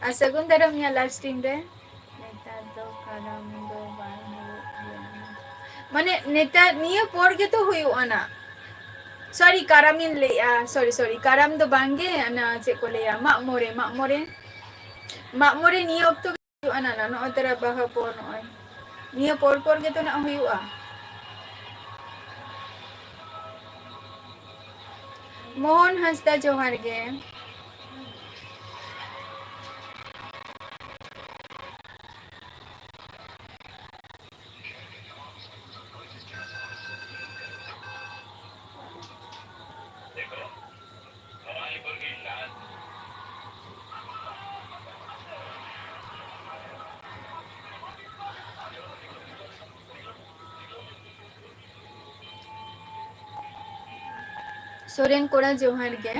ᱟᱨ ᱥᱟᱹᱜᱩᱱ ᱫᱟᱨᱟᱢ ᱤᱧᱟᱹᱜ live stream ᱨᱮ᱾ ᱱᱮᱛᱟᱨ ᱫᱚ ᱠᱟᱨᱟᱢ ᱫᱚ ᱵᱟᱝ ᱦᱩᱭᱩᱜ ᱜᱮᱭᱟ᱾ ᱢᱟᱱᱮ, ᱱᱮᱛᱟᱨ ᱱᱤᱭᱟᱹ ᱯᱚᱨ ᱜᱮᱛᱚ ᱦᱩᱭᱩᱜᱼᱟ ᱱᱟ᱾ Sorry, ᱠᱟᱨᱟᱢᱤᱧ ᱞᱟᱹᱭᱮᱜᱼᱟ, sorry, sorry, ᱠᱟᱨᱟᱢ ᱫᱚ ᱵᱟᱝ ᱜᱮ, ᱚᱱᱟ ᱪᱮᱫ ᱠᱚ ᱞᱟᱹᱭᱟ, ᱢᱟᱜ ᱢᱚᱬᱮ, ᱢᱟᱜ ᱢᱚᱬᱮ, ᱢᱟᱜ ᱢᱚᱬᱮ ᱱᱤᱭᱟᱹ ᱚᱠᱛᱚ ᱜᱮ ᱦᱩᱭᱩᱜᱼᱟ ᱱᱟ, ᱱᱚᱜᱼᱚᱭ ᱛᱚᱨᱟ ᱵᱟᱦᱟ ᱯᱚᱨ, ᱱᱚᱜᱼᱚᱭ ᱱᱤᱭᱟᱹ ᱯᱚᱨ ᱯᱚᱨ ᱜᱮᱛᱚ ᱱᱟᱜ ᱦᱩᱭᱩᱜᱼᱟ᱾ ᱢᱳᱦᱚᱱ ᱦᱟᱸᱥᱫᱟ, ᱡᱚᱦᱟᱨ ᱜᱮ᱾ ᱥᱚᱨᱮᱱ ᱠᱚᱲᱟ, ᱡᱚᱦᱟᱨ ᱜᱮ᱾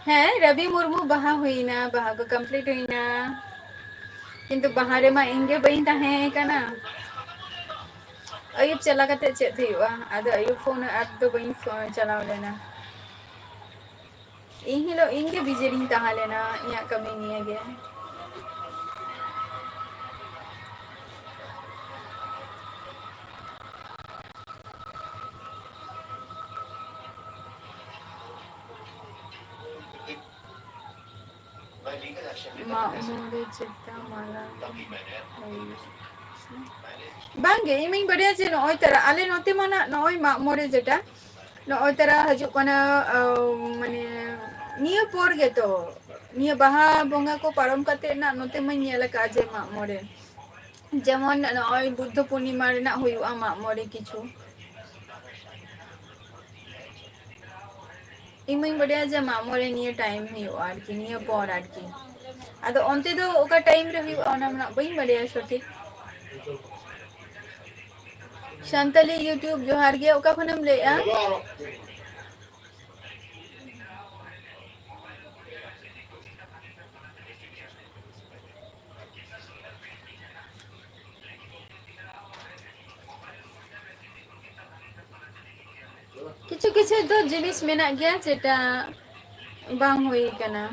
ᱦᱮᱸ, ᱨᱚᱵᱤ ᱢᱩᱨᱢᱩ ᱵᱟᱦᱟ ᱦᱩᱭᱱᱟ, ᱵᱟᱦᱟ ᱠᱚ complete ᱦᱩᱭᱱᱟ, ᱠᱤᱱᱛᱩ ᱵᱟᱦᱟ ᱨᱮᱢᱟ ᱤᱧ ᱜᱮ ᱵᱟᱹᱧ ᱛᱟᱦᱮᱸ ᱠᱟᱱᱟ᱾ ᱟᱹᱭᱩᱵ ᱪᱟᱞᱟᱣ ᱠᱟᱛᱮ ᱪᱮᱫ ᱦᱩᱭᱩᱜᱼᱟ? ᱟᱫᱚ ᱟᱹᱭᱩᱵ ᱯᱷᱳᱱ ᱟᱨ ᱫᱚ ᱵᱟᱹᱧ ᱯᱷᱳᱱ ᱪᱟᱞᱟᱣ ᱞᱮᱱᱟ᱾ ᱤᱧ ᱦᱤᱞᱳᱜ ᱤᱧ ᱜᱮ busy ᱨᱤᱧ ᱛᱟᱦᱮᱸ ᱞᱮᱱᱟ ᱤᱧᱟᱹᱜ ᱠᱟᱹᱢᱤ ᱱᱤᱭᱮ ᱜᱮ᱾ ᱢᱟᱜ ᱢᱚᱬᱮ ᱪᱮᱛᱟ ᱢᱟᱞᱟ ᱦᱩᱭ᱾ ᱵᱟᱝᱜᱮ, ᱤᱧ ᱢᱟᱧ ᱵᱟᱰᱟᱭᱟ ᱡᱮ ᱱᱚᱜᱼᱚᱭ ᱛᱟᱨᱟ, ᱟᱞᱮ ᱱᱚᱛᱮ ᱢᱟ ᱱᱟᱜ ᱱᱚᱜᱼᱚᱭ ᱢᱟᱜ ᱢᱚᱬᱮ ᱡᱮᱴᱟ, ᱱᱚᱜᱼᱚᱭ ᱛᱟᱨᱟ ᱦᱤᱡᱩᱜ ᱠᱟᱱᱟ, ᱟᱸ, ᱢᱟᱱᱮ ᱱᱤᱭᱟᱹ ᱯᱚᱨ ᱜᱮᱛᱚ, ᱱᱤᱭᱟᱹ ᱵᱟᱦᱟ ᱵᱚᱸᱜᱟ ᱠᱚ ᱯᱟᱨᱚᱢ ᱠᱟᱛᱮ ᱱᱟᱜ ᱱᱚᱛᱮ ᱢᱟᱧ ᱧᱮᱞ ᱟᱠᱟᱫᱼᱟ ᱡᱮ ᱢᱟᱜ ᱢᱚᱬᱮ, ᱡᱮᱢᱚᱱ ᱱᱚᱜᱼᱚᱭ ᱵᱩᱫᱽᱫᱷᱚ ᱯᱩᱨᱱᱤᱢᱟ ᱨᱮᱱᱟᱜ ᱦᱩᱭᱩᱜᱼᱟ ᱢᱟᱜ ᱢᱚᱬᱮ ᱠᱤᱪᱷᱩ᱾ ᱤᱧ ᱢᱟᱧ ᱵᱟᱰᱟᱭᱟ ᱡᱮ ᱢᱟᱜ ᱢᱚᱬᱮ ᱱᱤᱭᱟᱹ time ᱦᱩᱭᱩᱜᱼᱟ ᱟᱨᱠᱤ, ᱱᱤᱭᱟᱹ ᱯᱚᱨ ᱟᱨᱠᱤ᱾ ᱟᱫᱚ ᱚᱱᱛᱮ ᱫᱚ ᱚᱠᱟ time ᱨᱮ ᱦᱩᱭᱩᱜᱼᱟ ᱚᱱᱟ ᱢᱟ ᱱᱟᱜ ᱵᱟᱹᱧ ᱵᱟᱰᱟᱭᱟ ᱥᱚᱴᱷᱤᱠ᱾ ᱥᱟᱱᱛᱟᱞᱤ YouTube ᱡᱚᱦᱟᱨ ᱜᱮ, ᱚᱠᱟ ᱠᱷᱚᱱᱮᱢ ᱞᱟᱹᱭᱮᱜᱼᱟ? ᱠᱤᱪᱷᱩ ᱠᱤᱪᱷᱩ ᱫᱚ ᱡᱤᱱᱤᱥ ᱢᱮᱱᱟᱜ ᱜᱮᱭᱟ ᱡᱮᱴᱟ ᱵᱟᱝ ᱦᱩᱭ ᱠᱟᱱᱟ᱾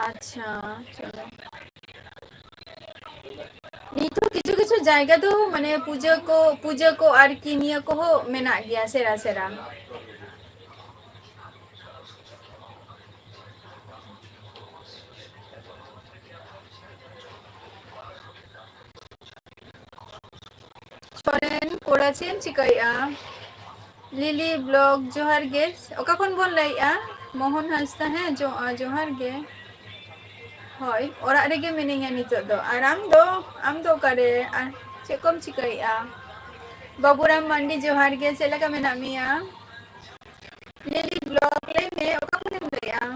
ᱟᱪᱪᱷᱟ, ᱪᱚᱞᱚ᱾ ᱱᱤᱛ ᱦᱚᱸ ᱠᱤᱪᱷᱩ ᱠᱤᱪᱷᱩ ᱡᱟᱭᱜᱟ ᱫᱚ ᱢᱟᱱᱮ ᱯᱩᱡᱟᱹ ᱠᱚ, ᱯᱩᱡᱟᱹ ᱠᱚ ᱟᱨᱠᱤ ᱱᱤᱭᱟᱹ ᱠᱚᱦᱚᱸ ᱢᱮᱱᱟᱜ ᱜᱮᱭᱟ ᱥᱮᱬᱟ ᱥᱮᱬᱟ᱾ ᱥᱚᱨᱮᱱ ᱠᱚᱲᱟ, ᱪᱮᱫ ᱮᱢ ᱪᱤᱠᱟᱹᱭᱮᱫᱼᱟ? ᱞᱤᱞᱤ ᱵᱞᱚᱜ, ᱡᱚᱦᱟᱨ ᱜᱮ᱾ ᱚᱠᱟ ᱠᱷᱚᱱ ᱵᱚᱱ ᱞᱟᱹᱭᱮᱫᱼᱟ? ᱢᱳᱦᱚᱱ ᱦᱟᱸᱥᱫᱟ, ᱦᱮᱸ, ᱡᱚ-, ᱟ, ᱡᱚᱦᱟᱨ ᱜᱮ᱾ ᱦᱳᱭ, ᱚᱲᱟᱜ ᱨᱮᱜᱮ ᱢᱤᱱᱟᱹᱧᱟ ᱱᱤᱛᱚᱜ ᱫᱚ᱾ ᱟᱨ ᱟᱢ ᱫᱚ, ᱟᱢ ᱫᱚ ᱚᱠᱟᱨᱮ? ᱟᱨ ᱪᱮᱫ ᱠᱚᱢ ᱪᱤᱠᱟᱹᱭᱮᱫᱼᱟ? ᱵᱟᱹᱵᱩᱨᱟᱢ ᱢᱟᱱᱰᱤ, ᱡᱚᱦᱟᱨ ᱜᱮ᱾ ᱪᱮᱫ ᱞᱮᱠᱟ ᱢᱮᱱᱟᱜ ᱢᱮᱭᱟ? ᱞᱤᱞᱤ ᱵᱞᱚᱜ, ᱞᱟᱹᱭ ᱢᱮ, ᱚᱠᱟ ᱠᱷᱚᱱᱮᱢ ᱞᱟᱹᱭᱮᱫᱼᱟ?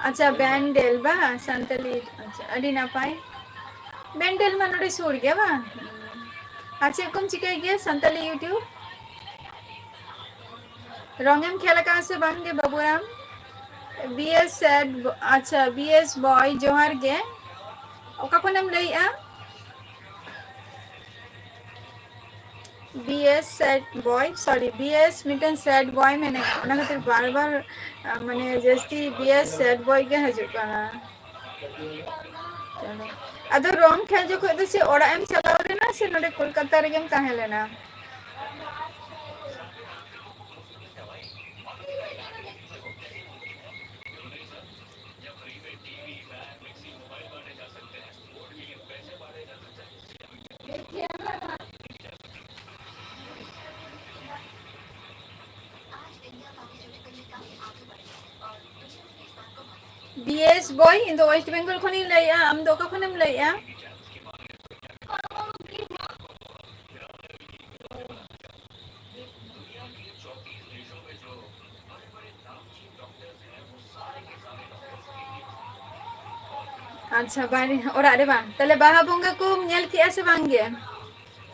ᱟᱪᱪᱷᱟ, ᱵᱮᱱᱰᱮᱞ ᱵᱟ, ᱥᱟᱱᱛᱟᱞᱤ, ᱟᱪᱪᱷᱟ, ᱟᱹᱰᱤ ᱱᱟᱯᱟᱭ᱾ ᱵᱮᱱᱰᱮᱞ ᱢᱟ ᱱᱚᱰᱮ ᱥᱩᱨ ᱜᱮᱭᱟ ᱵᱟᱝ? ᱟᱨ ᱪᱮᱫ ᱠᱚᱢ ᱪᱤᱠᱟᱹᱭ ᱜᱮᱭᱟ ᱥᱟᱱᱛᱟᱞᱤ YouTube? ᱨᱚᱝ ᱮᱢ ᱠᱷᱮᱞ ᱟᱠᱟᱫᱼᱟ ᱥᱮ ᱵᱟᱝ ᱜᱮ ᱵᱟᱹᱵᱩᱨᱟᱢ? ᱵᱤ ᱮᱥ ᱥᱮᱴ, ᱟᱪᱪᱷᱟ, ᱵᱤ ᱮᱥ ᱵᱚᱭ, ᱡᱚᱦᱟᱨ ᱜᱮ᱾ ᱚᱠᱟ ᱠᱷᱚᱱᱮᱢ ᱞᱟᱹᱭᱮᱫᱼᱟ? ᱵᱤ ᱮᱥ ᱥᱮᱴ ᱵᱚᱭ, ᱥᱚᱨᱤ, ᱵᱤ ᱮᱥ ᱢᱤᱫᱴᱮᱱ ᱥᱮᱴ ᱵᱚᱭ ᱢᱮᱱᱟᱭᱟ, ᱚᱱᱟ ᱠᱷᱟᱹᱛᱤᱨ ᱵᱟᱨ ᱵᱟᱨ, ᱟ, ᱢᱟᱱᱮ ᱡᱟᱹᱥᱛᱤ ᱵᱤ ᱮᱥ ᱥᱮᱴ ᱵᱚᱭ ᱜᱮ ᱦᱤᱡᱩᱜ ᱠᱟᱱᱟ᱾ ᱟᱫᱚ ᱨᱚᱝ ᱠᱷᱮᱞ ᱡᱚᱠᱷᱚᱡ ᱫᱚ ᱪᱮᱫ ᱚᱲᱟᱜ ᱮᱢ ᱪᱟᱞᱟᱣ ᱞᱮᱱᱟ ᱥᱮ ᱱᱚᱰᱮ ᱠᱳᱞᱠᱟᱛᱟ ᱨᱮᱜᱮᱢ ᱛᱟᱦᱮᱸ ᱞᱮᱱᱟ? ᱵᱤ ᱮᱥ ᱵᱚᱭ, ᱤᱧ ᱫᱚ ᱳᱭᱮᱥᱴ ᱵᱮᱝᱜᱚᱞ ᱠᱷᱚᱱᱤᱧ ᱞᱟᱹᱭᱮᱜᱼᱟ, ᱟᱢ ᱫᱚ ᱚᱠᱟ ᱠᱷᱚᱱᱮᱢ ᱞᱟᱹᱭᱮᱜᱼᱟ? ᱟᱪᱪᱷᱟ, ᱵᱟᱭᱨᱮ, ᱚᱲᱟᱜ ᱨᱮ ᱵᱟᱝ? ᱛᱟᱦᱞᱮ ᱵᱟᱦᱟ ᱵᱚᱸᱜᱟ ᱠᱚᱢ ᱧᱮᱞ ᱠᱮᱜᱼᱟ ᱥᱮ ᱵᱟᱝ ᱜᱮ?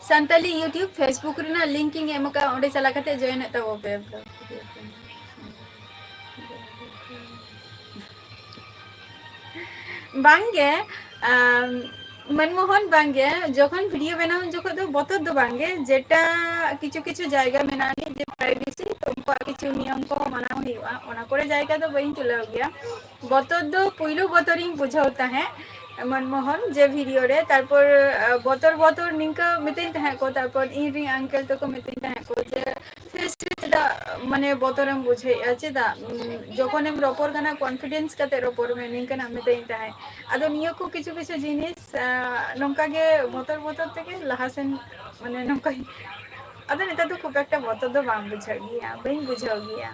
ᱥᱟᱱᱛᱟᱞᱤ YouTube, Facebook ᱨᱮᱱᱟᱜ link ᱤᱧ ᱮᱢ ᱟᱠᱟᱫᱼᱟ, ᱚᱸᱰᱮ ᱪᱟᱞᱟᱣ ᱠᱟᱛᱮ join ᱚᱜ ᱛᱟᱵᱚ ᱯᱮ᱾ ᱵᱟᱝ ᱜᱮ, ᱟᱢ, ᱢᱚᱱᱢᱳᱦᱚᱱ, ᱵᱟᱝ ᱜᱮ, ᱡᱚᱠᱷᱚᱱ video ᱵᱮᱱᱟᱣ ᱩᱱ ᱡᱚᱠᱷᱚᱱ ᱫᱚ ᱵᱚᱛᱚᱨ ᱫᱚ ᱵᱟᱝ ᱜᱮ, ᱡᱮᱴᱟ ᱠᱤᱪᱷᱩ ᱠᱤᱪᱷᱩ ᱡᱟᱭᱜᱟ ᱢᱮᱱᱟᱜᱼᱟ ᱱᱤᱡᱮ privacy, ᱛᱚ ᱩᱱᱠᱩᱣᱟᱜ ᱠᱤᱪᱷᱩ ᱱᱤᱭᱚᱢ ᱠᱚ ᱢᱟᱱᱟᱣ ᱦᱩᱭᱩᱜᱼᱟ, ᱚᱱᱟ ᱠᱚᱨᱮ ᱡᱟᱭᱜᱟ ᱫᱚ ᱵᱟᱹᱧ ᱛᱩᱞᱟᱹᱣ ᱜᱮᱭᱟ᱾ ᱵᱚᱛᱚᱨ ᱫᱚ ᱯᱩᱭᱞᱩ ᱵᱚᱛᱚᱨᱤᱧ ᱵᱩᱡᱷᱟᱹᱣ ᱛᱟᱦᱮᱸᱫ ᱢᱚᱱᱢᱳᱦᱚᱱ ᱡᱮ video ᱨᱮ, ᱛᱟᱨᱯᱚᱨ, ᱟ, ᱵᱚᱛᱚᱨ ᱵᱚᱛᱚᱨ ᱱᱤᱝᱠᱟᱹ ᱢᱤᱛᱟᱹᱧ ᱛᱟᱦᱮᱸᱫ ᱠᱚ, ᱛᱟᱨᱯᱚᱨ ᱤᱧ ᱨᱮᱱ uncle ᱛᱟᱠᱚ ᱢᱤᱛᱟᱹᱧ ᱛᱟᱦᱮᱸᱫ ᱠᱚ ᱡᱮ face ᱨᱮ ᱪᱮᱫᱟᱜ ᱢᱟᱱᱮ ᱵᱚᱛᱚᱨᱮᱢ ᱵᱩᱡᱷᱟᱹᱣᱮᱫᱼᱟ, ᱪᱮᱫᱟᱜ? ᱩᱢ, ᱡᱚᱠᱷᱚᱱᱮᱢ ᱨᱚᱯᱚᱲ ᱠᱟᱱᱟ confidence ᱠᱟᱛᱮ ᱨᱚᱯᱚᱲ ᱢᱮ, ᱱᱤᱝᱠᱟᱹᱱᱟᱜ ᱢᱤᱛᱟᱹᱧ ᱛᱟᱦᱮᱸᱫ᱾ ᱟᱫᱚ ᱱᱤᱭᱟᱹ ᱠᱚ ᱠᱤᱪᱷᱩ ᱠᱤᱪᱷᱩ ᱡᱤᱱᱤᱥ, ᱟ, ᱱᱚᱝᱠᱟ ᱜᱮ ᱵᱚᱛᱚᱨ ᱵᱚᱛᱚᱨ ᱛᱮᱜᱮ ᱞᱟᱦᱟ ᱥᱮᱱ ᱢᱟᱱᱮ ᱱᱚᱝᱠᱟ, ᱟᱫᱚ ᱱᱮᱛᱟᱨ ᱫᱚ ᱠᱷᱩᱵ ᱮᱠᱴᱟ ᱵᱚᱛᱚᱨ ᱫᱚ ᱵᱟᱝ ᱵᱩᱡᱷᱟᱹᱜ ᱜᱮᱭᱟ, ᱵᱟᱹᱧ ᱵᱩᱡᱷᱟᱹᱣ ᱜᱮᱭᱟ᱾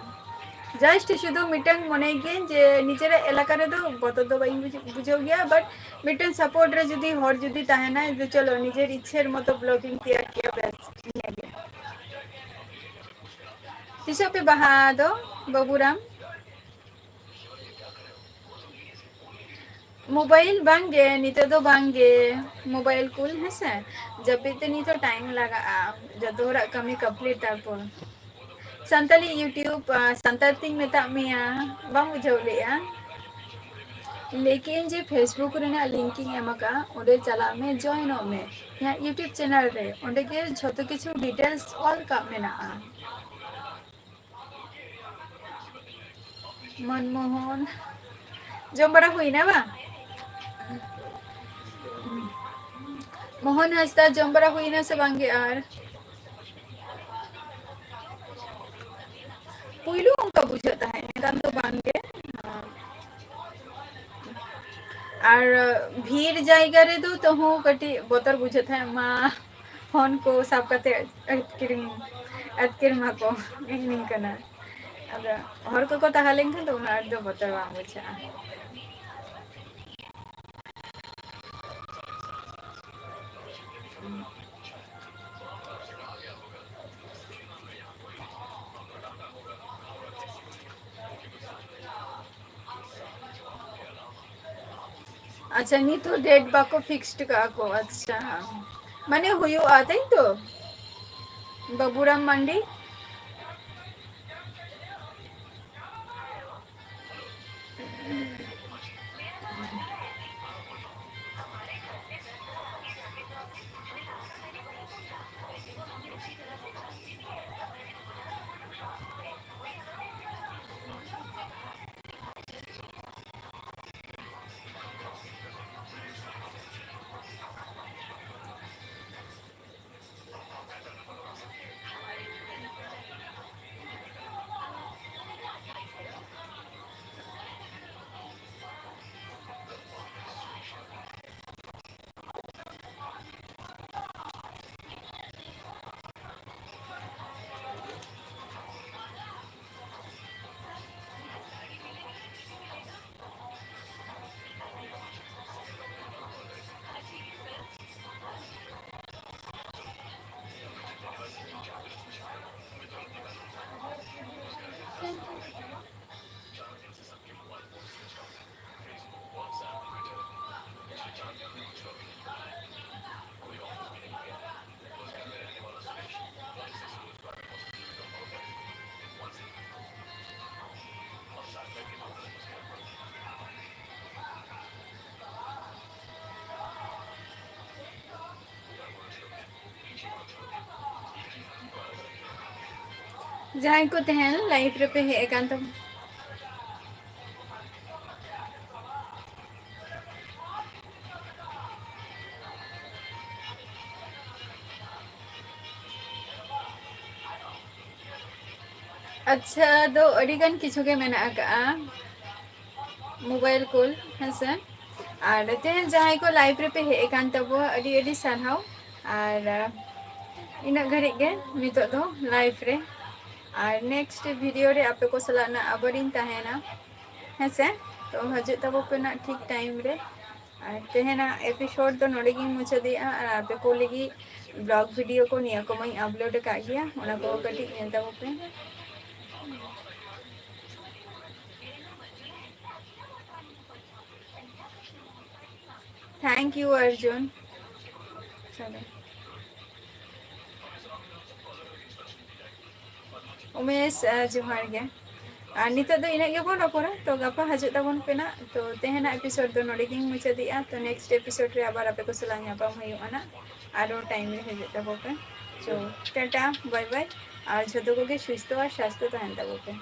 Just ᱥᱩᱫᱷᱩ ᱢᱤᱫᱴᱟᱝ ᱢᱚᱱᱮ ᱜᱤᱭᱟᱹᱧ ᱡᱮ ᱱᱤᱡᱮᱨᱟᱜ ᱮᱞᱟᱠᱟ ᱨᱮᱫᱚ ᱵᱚᱛᱚᱨ ᱫᱚ ᱵᱟᱹᱧ ᱵᱩᱡᱷ-, ᱵᱩᱡᱷᱟᱹᱣ ᱜᱮᱭᱟ, but ᱢᱤᱫᱴᱮᱱ support ᱨᱮ ᱡᱩᱫᱤ ᱦᱚᱲ ᱡᱩᱫᱤ ᱛᱟᱦᱮᱱᱟᱭ, ᱡᱮ ᱪᱚᱞᱚ ᱱᱤᱡᱮᱨ ᱤᱪᱪᱷᱟᱹᱨ ᱢᱚᱛᱚ vlog ᱤᱧ ᱛᱮᱭᱟᱨ ᱠᱮᱭᱟ, ᱵᱮᱥ, ᱤᱱᱟᱹᱜᱮ᱾ ᱛᱤᱥᱚᱜ ᱯᱮ ᱵᱟᱦᱟ ᱫᱚ, ᱵᱟᱹᱵᱩᱨᱟᱢ? Mobile ᱵᱟᱝ ᱜᱮ, ᱱᱤᱛᱚᱜ ᱫᱚ ᱵᱟᱝ ᱜᱮ, mobile ᱠᱩᱞ ᱦᱮᱸᱥᱮ, ᱡᱟᱹᱯᱤᱫ ᱛᱮ ᱱᱤᱛᱚᱜ time ᱞᱟᱜᱟᱜᱼᱟ, ᱡᱚᱛᱚ ᱦᱚᱲᱟᱜ ᱠᱟᱹᱢᱤ complete ᱛᱟᱨᱯᱚᱨ᱾ ᱥᱟᱱᱛᱟᱞᱤ YouTube, ᱟ, ᱥᱟᱱᱛᱟᱲ ᱛᱤᱧ ᱢᱮᱛᱟᱜ ᱢᱮᱭᱟ, ᱵᱟᱢ ᱵᱩᱡᱷᱟᱹᱣ ᱞᱮᱜᱼᱟ? ᱞᱟᱹᱭ ᱠᱮᱜᱼᱟᱹᱧ ᱡᱮ Facebook ᱨᱮᱱᱟᱜ link ᱤᱧ ᱮᱢ ᱟᱠᱟᱫᱼᱟ, ᱚᱸᱰᱮ ᱪᱟᱞᱟᱜ ᱢᱮ, join ᱚᱜ ᱢᱮ ᱤᱧᱟᱹᱜ YouTube channel ᱨᱮ, ᱚᱸᱰᱮ ᱜᱮ ᱡᱷᱚᱛᱚ ᱠᱤᱪᱷᱩ details ᱚᱞ ᱠᱟᱜ ᱢᱮᱱᱟᱜᱼᱟ᱾ ᱢᱚᱱᱢᱳᱦᱚᱱ, ᱡᱚᱢ ᱵᱟᱲᱟ ᱦᱩᱭᱱᱟ ᱵᱟᱝ? ᱢᱳᱦᱚᱱ ᱦᱟᱸᱥᱫᱟ, ᱡᱚᱢ ᱵᱟᱲᱟ ᱦᱩᱭᱱᱟ ᱥᱮ ᱵᱟᱝ ᱜᱮ? ᱟᱨ ᱯᱩᱭᱞᱩ ᱚᱱᱠᱟ ᱵᱩᱡᱷᱟᱹᱜ ᱛᱟᱦᱮᱸᱫ, ᱱᱮᱛᱟᱨ ᱫᱚ ᱵᱟᱝ ᱜᱮ᱾ ᱟᱨ ᱵᱷᱤᱲ ᱡᱟᱭᱜᱟ ᱨᱮᱫᱚ ᱛᱟᱹᱦᱩ ᱠᱟᱹᱴᱤᱡ ᱵᱚᱛᱚᱨ ᱵᱩᱡᱷᱟᱹᱜ ᱛᱟᱦᱮᱸᱫ, ᱢᱟ ᱯᱷᱳᱱ ᱠᱚ ᱥᱟᱵ ᱠᱟᱛᱮ ᱟᱹᱛᱠᱤᱨ, ᱟᱹᱛᱠᱤᱨ ᱢᱟᱠᱚ, ᱱᱤᱝᱠᱟᱹᱱᱟᱜ᱾ ᱟᱫᱚ ᱦᱚᱲ ᱠᱚᱠᱚ ᱛᱟᱦᱮᱸ ᱞᱮᱱᱠᱷᱟᱱ ᱫᱚ ᱩᱱᱟᱹᱜ ᱟᱸᱴ ᱫᱚ ᱵᱚᱛᱚᱨ ᱵᱟᱝ ᱵᱩᱡᱷᱟᱹᱜᱼᱟ᱾ ᱟᱪᱪᱷᱟ, ᱱᱤᱛ ᱦᱚᱸ ᱰᱮᱴ ᱵᱟᱠᱚ ᱯᱷᱤᱠᱥᱰ ᱠᱟᱜᱼᱟ ᱠᱚ᱾ ᱟᱪᱪᱷᱟ, ᱢᱟᱱᱮ ᱦᱩᱭᱩᱜᱼᱟ, ᱛᱟᱭ ᱛᱚ? ᱵᱟᱵᱩᱨᱟᱢ ᱢᱟᱱᱰᱤ᱾ ᱡᱟᱦᱟᱸᱭ ᱠᱚ ᱛᱮᱦᱮᱧ ᱞᱟᱭᱤᱵᱷ ᱨᱮᱯᱮ ᱦᱮᱡ ᱟᱠᱟᱱ ᱛᱟᱵᱚᱱᱟ, ᱟᱪᱪᱷᱟ, ᱫᱚ ᱟᱹᱰᱤ ᱜᱟᱱ ᱠᱤᱪᱷᱩ ᱜᱮ ᱢᱮᱱᱟᱜ ᱟᱠᱟᱜᱼᱟ, ᱢᱳᱵᱟᱭᱤᱞ ᱠᱚᱞ, ᱦᱮᱸᱥᱮ᱾ ᱟᱨ ᱛᱮᱦᱮᱧ ᱡᱟᱦᱟᱸᱭ ᱠᱚ ᱞᱟᱭᱤᱵᱷ ᱨᱮᱯᱮ ᱦᱮᱡ ᱟᱠᱟᱱ ᱛᱟᱵᱚᱣᱟ, ᱟᱹᱰᱤ ᱟᱹᱰᱤ ᱥᱟᱨᱦᱟᱣ᱾ ᱟᱨ, ᱟᱨ ᱤᱱᱟᱹᱜ ᱜᱷᱟᱹᱲᱤᱡ ᱜᱮ ᱱᱤᱛᱚᱜ ᱫᱚ ᱞᱟᱭᱤᱵᱷ ᱨᱮ, ᱟᱨ ᱱᱮᱠᱥᱴ ᱵᱷᱤᱰᱤᱭᱳ ᱨᱮ ᱟᱯᱮ ᱠᱚ ᱥᱟᱞᱟᱜ ᱱᱟᱜ ᱟᱵᱟᱨᱤᱧ ᱛᱟᱦᱮᱱᱟ, ᱦᱮᱸᱥᱮ᱾ ᱛᱚ ᱦᱤᱡᱩᱜ ᱛᱟᱵᱚ ᱯᱮ ᱱᱟᱜ ᱴᱷᱤᱠ ᱴᱟᱭᱤᱢ ᱨᱮ᱾ ᱟᱨ ᱛᱮᱦᱮᱧᱟᱜ ᱮᱯᱤᱥᱳᱰ ᱫᱚ ᱱᱚᱰᱮ ᱜᱤᱧ ᱢᱩᱪᱟᱹᱫᱮᱜᱼᱟ, ᱟᱨ ᱟᱯᱮ ᱠᱚ ᱞᱟᱹᱜᱤᱫ ᱵᱞᱚᱜ ᱵᱷᱤᱰᱤᱭᱳ ᱠᱚ ᱱᱤᱭᱟᱹ ᱠᱚ ᱢᱟᱧ ᱟᱯᱞᱳᱰ ᱟᱠᱟᱫ ᱜᱮᱭᱟ, ᱚᱱᱟ ᱠᱚ ᱠᱟᱹᱴᱤᱡ ᱧᱮᱞ ᱛᱟᱵᱚ ᱯᱮ᱾ Thank you, Arjun. Sorry. ᱩᱢᱮᱥ, ᱟᱨ ᱡᱚᱦᱟᱨ ᱜᱮ᱾ ᱟᱨ ᱱᱤᱛᱚᱜ ᱫᱚ ᱤᱱᱟᱹᱜ ᱜᱮᱵᱚᱱ ᱨᱚᱯᱚᱲᱟ᱾ ᱛᱚ, ᱜᱟᱯᱟ ᱦᱤᱡᱩᱜ ᱛᱟᱵᱚᱱ ᱯᱮ ᱱᱟᱜ᱾ ᱛᱚ, ᱛᱮᱦᱮᱧᱟᱜ episode ᱫᱚ ᱱᱚᱰᱮ ᱜᱤᱧ ᱢᱩᱪᱟᱹᱫᱮᱜᱼᱟ᱾ ᱛᱚ, next episode ᱨᱮ ᱟᱵᱟᱨ ᱟᱯᱮ ᱠᱚ ᱥᱟᱞᱟᱜ ᱧᱟᱯᱟᱢ ᱦᱩᱭᱩᱜᱼᱟ ᱱᱟᱜ᱾ ᱟᱨᱚ time ᱨᱮ ᱦᱤᱡᱩᱜ ᱛᱟᱵᱚ ᱯᱮ᱾ ᱛᱚ, ᱴᱟᱴᱟ, bye bye᱾ ᱟᱨ ᱡᱷᱚᱛᱚ ᱠᱚᱜᱮ ᱥᱩᱥᱛᱷᱚ ᱟᱨ ᱥᱟᱥᱛᱷᱚ ᱛᱟᱦᱮᱱ ᱛᱟᱵᱚ ᱯᱮ᱾